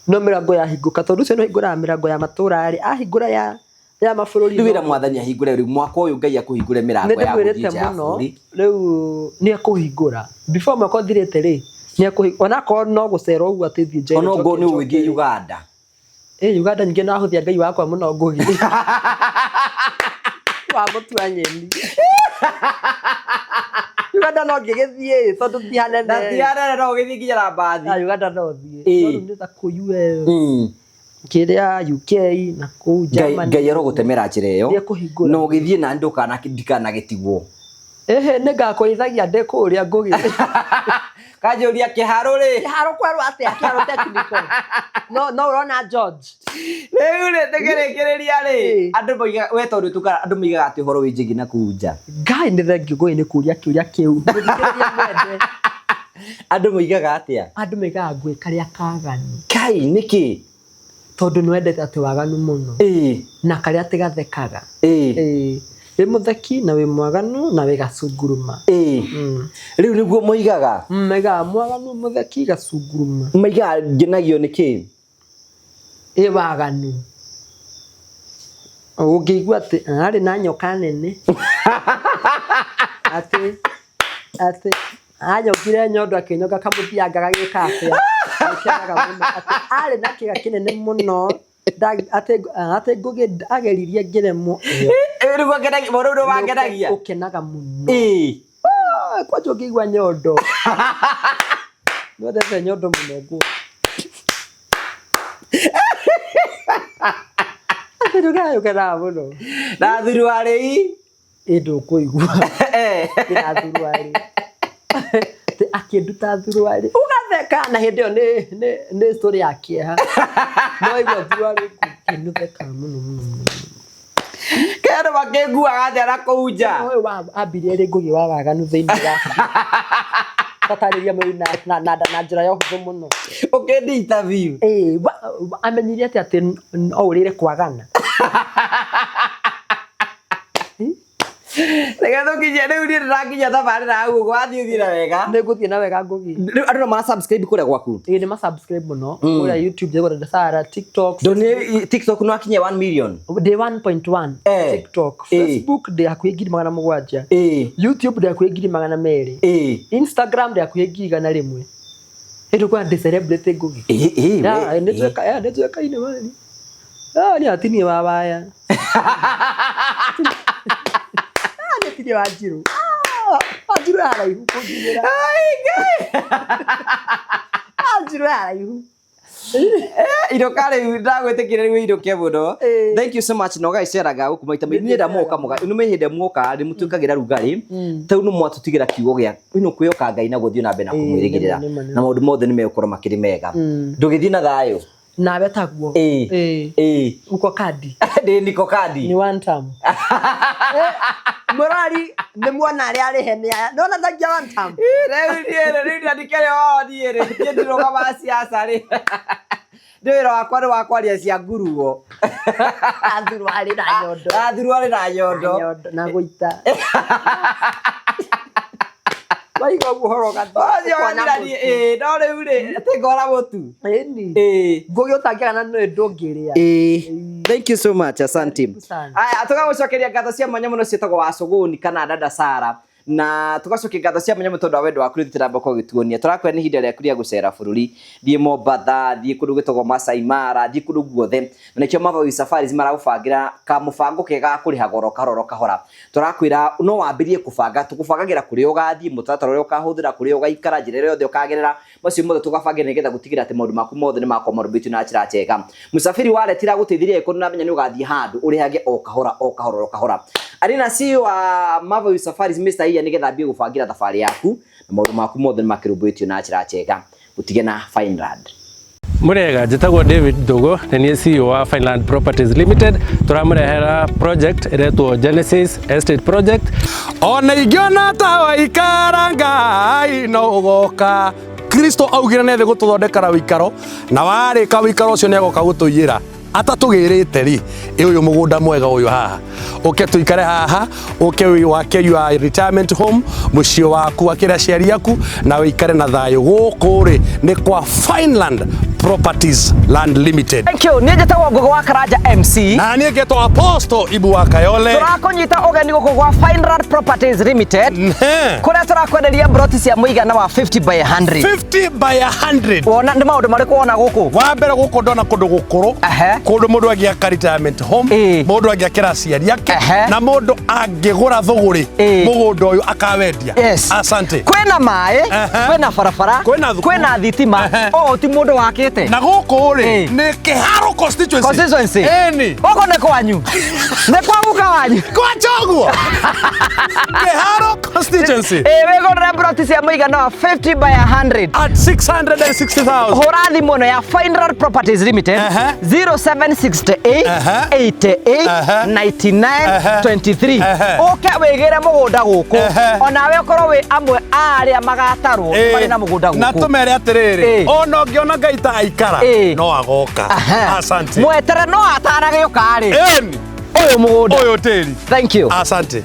No mĩrango yahingũka tondũ ũcio nĩũhingũraga mĩrango ya matũra rĩ, ahingũra ya mabũrũri. Rĩu wĩra mwathani ahingũre rĩu mwaka ũyũ Ngai akũhingũre mĩrango ya gũthiĩ Nĩndĩmwĩrĩte nja ya mũno bũrũri. Rĩu nĩekũhingũra before mwaka ũthirĩte rĩ, nĩekũhingũra onakorwo no gũcera ũguo atĩ thiĩ njere Ona njoke ũngũ nĩ ũgũthiĩ njoke. Uganda. Ĩ Uganda ningĩ no ahũthia Ngai wakwa mũno Ngũgĩ. Wa mũtua nyeni. Uganda no ngĩgĩthiĩ tondũ ti hanene. Na ti hanene no ũgĩthiĩ nginya na mbathi. Ah, Uganda no thiĩ. Ĩĩ. No rĩu nĩ ta kũ US. Kĩrĩa UK na kũu Germany. Ngai arogũtemera njĩra ĩyo. Nĩekũhingũra. Na ũgĩthiĩ na ndikanagĩtigwo. Ĩhĩ nĩngakũrithagia ndĩ kũrĩa Ngũgĩ. Kanjũria kĩharũ rĩ. Kĩharo kwerwo atĩa kĩharo technical. No no ũrona George. Rĩu rĩ tũkĩrĩkĩrĩria rĩ Ĩĩ. andũ moigaga we tondũ tukaga andũ moigaga atĩ ũhoro wĩ njĩgi na kũu nja. Ngai nĩ thengiũ Ngũgĩ nĩ kũria kĩũria kĩu. Mũthikĩrĩria mwende. Andũ moigaga atĩa? Andũ moigaga ngwĩ karĩa kaganu. Kai nĩkĩ? Tondũ nĩwendete atĩ waganu mũno. Ĩĩ. Na karĩa atĩ gathekaga. Ĩĩ. Ĩĩ. Wĩ mũtheki na wĩ mwaganu na wĩ gacunguruma. Ĩĩ. Rĩu nĩguo moigaga. Moigaga mwaganu mũtheki gacunguruma. Moigaga ngenagio nĩ kĩ? Ĩ waganu. Ũngĩigua atĩ arĩ na nyoka nene. Atĩ atĩ anyokire nyondo akĩnyoka kamũthianga gagĩka atĩa. Nĩkenaga mũno atĩ arĩ na kĩga kĩnene mũno. Atĩ atĩ Ngũgĩ ageririe ngĩremwo. Rĩu akenagia mũndũ ũrĩa wangenagia. Ũkenaga mũno. Ĩĩ. Kwanja ũngĩigua nyondo. Nĩwendete nyondo mũno Ngũgĩ. Atĩ ndũkenaga mũno. Na thuruarĩ ii? Ĩ ndũkũigua. Na thuruarĩ. Akĩnduta thuruarĩ. Ũgatheka na hĩndĩ ĩyo nĩ story ya kĩeha. No waigua thuruarĩ ngũkĩnũthekaga mũno mũno mũno. Kĩ andũ makĩnguaga atĩa na kũu nja? Ũyũ wa ambirie rĩ Ngũgĩ wa waganu thĩinĩ wa tatarĩria mũrĩ na njĩra ya ũhũthũ mũno. Ũkĩndi interview. Ĩĩ, amenyire atĩa atĩ no ũrĩre kwagana? Reke tũkinye rĩu niĩ ndĩrakinyia tabarĩra hau ũguo wathiĩ ũthiĩ na wega. Nĩ ngũthiĩ na wega Ngũgĩ. Rĩu andũ no mara subscribe kũrĩa gwaku? Ĩĩ nĩ ma subscribe mũno. Kũrĩa YouTube njĩtagwo Dada Sarah, TikTok. Ndũnĩ TikTok no akinyia 1 million. Ndĩ 1.1 TikTok. Facebook ndĩ hakuhĩ 700,000. YouTube ndĩ hakuhĩ 200,000. Instagram ndĩ hakuhĩ 100,000. Ĩndũ kwa ndĩ celebrity Ngũgĩ. Nĩ tuĩkaine mani. Nĩ atinie wa waya. Nĩ atinie wa Njirũ. Wanjirũ ya haraihu kũnginyĩra. Wanjirũ ya haraihu. Iroka rĩu ndagwĩtĩkĩra rĩu iroke mũno. Thank you so much na ũgagĩceraga gũkũ maita maingĩ. Niĩ ndamoka mũga nĩ hĩndĩ muoka nĩ mũtuĩkagĩra rugarĩ. Tau nĩ mwatũtigĩra kiugo gĩa ino kwĩhoka Ngai na gũthiĩ na mbere na kũmwĩrĩgĩrĩra. Na maũndũ mothe nĩ megũkorwo makĩrĩ mega. Ndũgĩthiĩ na thayũ. Nawe taguo. Ĩĩ. Uko kadi. Ndĩ niko kadi. Ni one term. Mũrori nĩ muona arĩa arĩhe nĩ aya. Nĩwona thengia one term. Rĩu niĩ rĩ, rĩu ndandĩkĩre o niĩ rĩ, niĩ ndirũgamaga siasa rĩ. Nĩ wĩra wakwa nĩ wa kwaria cia nguruo. Na thuruarĩ na nyondo. Na thuruarĩ na nyondo. Na nyondo na gũita. Waigua ũguo ũhoro ũgathiĩ. Ũcio ũgathira niĩ, ĩĩ, no rĩu rĩ, atĩ ngora mũtu. Ĩni. Ĩĩ. Ngũgĩ ũtangĩaga na nĩ ndũngĩrĩa. Ĩĩ. Thank you so much, asante. Sana. Aya, tũgagũcokeria ngatho cia mwanya mũno ciĩtagwo Wacũgũni kana Dada Sarah. Na tugacokia ngatho cia mwanya tondu wa wendo waku rĩu tũramba gũtuonia tũrakwĩra nĩ ihinda rĩaku rĩa gũcera bũrũri, thiĩ Mombatha, thiĩ kũndũ gwĩtagwo Masai Mara, thiĩ kũndũ guothe, na nĩkĩo Marvel Safaris maragũbangĩra kamũbango kega ga kũrĩha goro kahora kahora. Tũrakwĩra no wambĩrĩrie kũbanga, tũkũbangagĩra kũrĩa ũgathiĩ, mũtaratara ũrĩa ũkahũthĩra, kũrĩa ũgaikara, njĩra ĩrĩa yothe ũkagerera, macio mothe tũgabangĩra nĩgetha gũtigĩrĩra atĩ maũndũ maku mothe nĩ makorwo marũmbĩtio na njĩra njega. Musafiri Wallet ĩragũteithĩrĩria angĩkorwo nĩũramenya nĩ ũgathiĩ handũ ũrĩhage o kahora o kahora o kahora. Arĩ na CEO wa Marvel Safaris Mr. Ian nĩgetha ambie gũbangĩra thabarĩ yaku na maũndũ maku mothe nĩ makĩrũmbũĩtio na njĩra njega. Ũtige na Fineland. Murega, njĩtagwo David Ndugu, nĩ niĩ CEO wa Fineland Properties Limited. Tũramũrehera project ĩretwo Genesis Estate Project. Ona ingĩona ta waikara Ngai no ũgoka. Kristo augire nĩ thĩ gũtũthondekera wĩikaro, na warĩka wĩikaro ũcio nĩ agoka gũtũiyĩra. Atatũgĩrĩte rĩ, ĩ ũyũ mũgũnda mwega ũyũ haha, ũke tũikare haha, ũke wake your retirement home, mũciĩ waku wakĩre aciari aku na wĩikare na thayũ. Gũkũ rĩ nĩ kwa Fineland Properties Land Limited. Thank you. Niĩ njĩtagwo Ngũgĩ wa Karanja MC. Na niĩ ngetwo Apostle Ibu wa Kayole. Tũrakũnyita ũgeni gũkũ gwa Fineland Properties Limited kũrĩa tũrakwenderia broti cia mũigana wa 50 by 100. 50 by 100. Wona nĩ maũndũ marĩkũ wona gũkũ? Wa mbere gũkũ ndona kũndũ gũkũrũ, kũndũ mũndũ angĩaka retirement home, mũndũ angĩakĩra aciari ake, na mũndũ angĩgũra thũgũrĩ mũgũnda ũyũ akawendia. Yes. Asante. Kwĩna maĩ, kwĩna barabara, Kwĩna thukuru, kwĩna thitima, ũũ ti mũndũ wakĩte. Na gũkũ rĩ nĩ Kĩharo constituency. Constituency. Ĩni. Gũkũ nĩ kwanyu. Nĩ kwa guka wanyu. Kwa Choguo. Kĩharo constituency. Ĩ wĩgũrĩre broti cia mũigana wa 50 by 100 at 660,000. Hũra thimũ ĩno ya Fineland Properties Limited 0768 88 99 23 ũke wĩgĩre mũgũnda gũkũ, onawe ũkorwo wĩ amwe a arĩa magatarwo marĩ na mũgũnda Na gũkũ. tũmere atĩrĩrĩ, ona ũngĩona Ngai ta aikara no agoka. Asante. Mwetere no atanagĩũka rĩ, Ĩni. Ũyũ mũgũnda ũyũ tĩri. Thank you. Asante.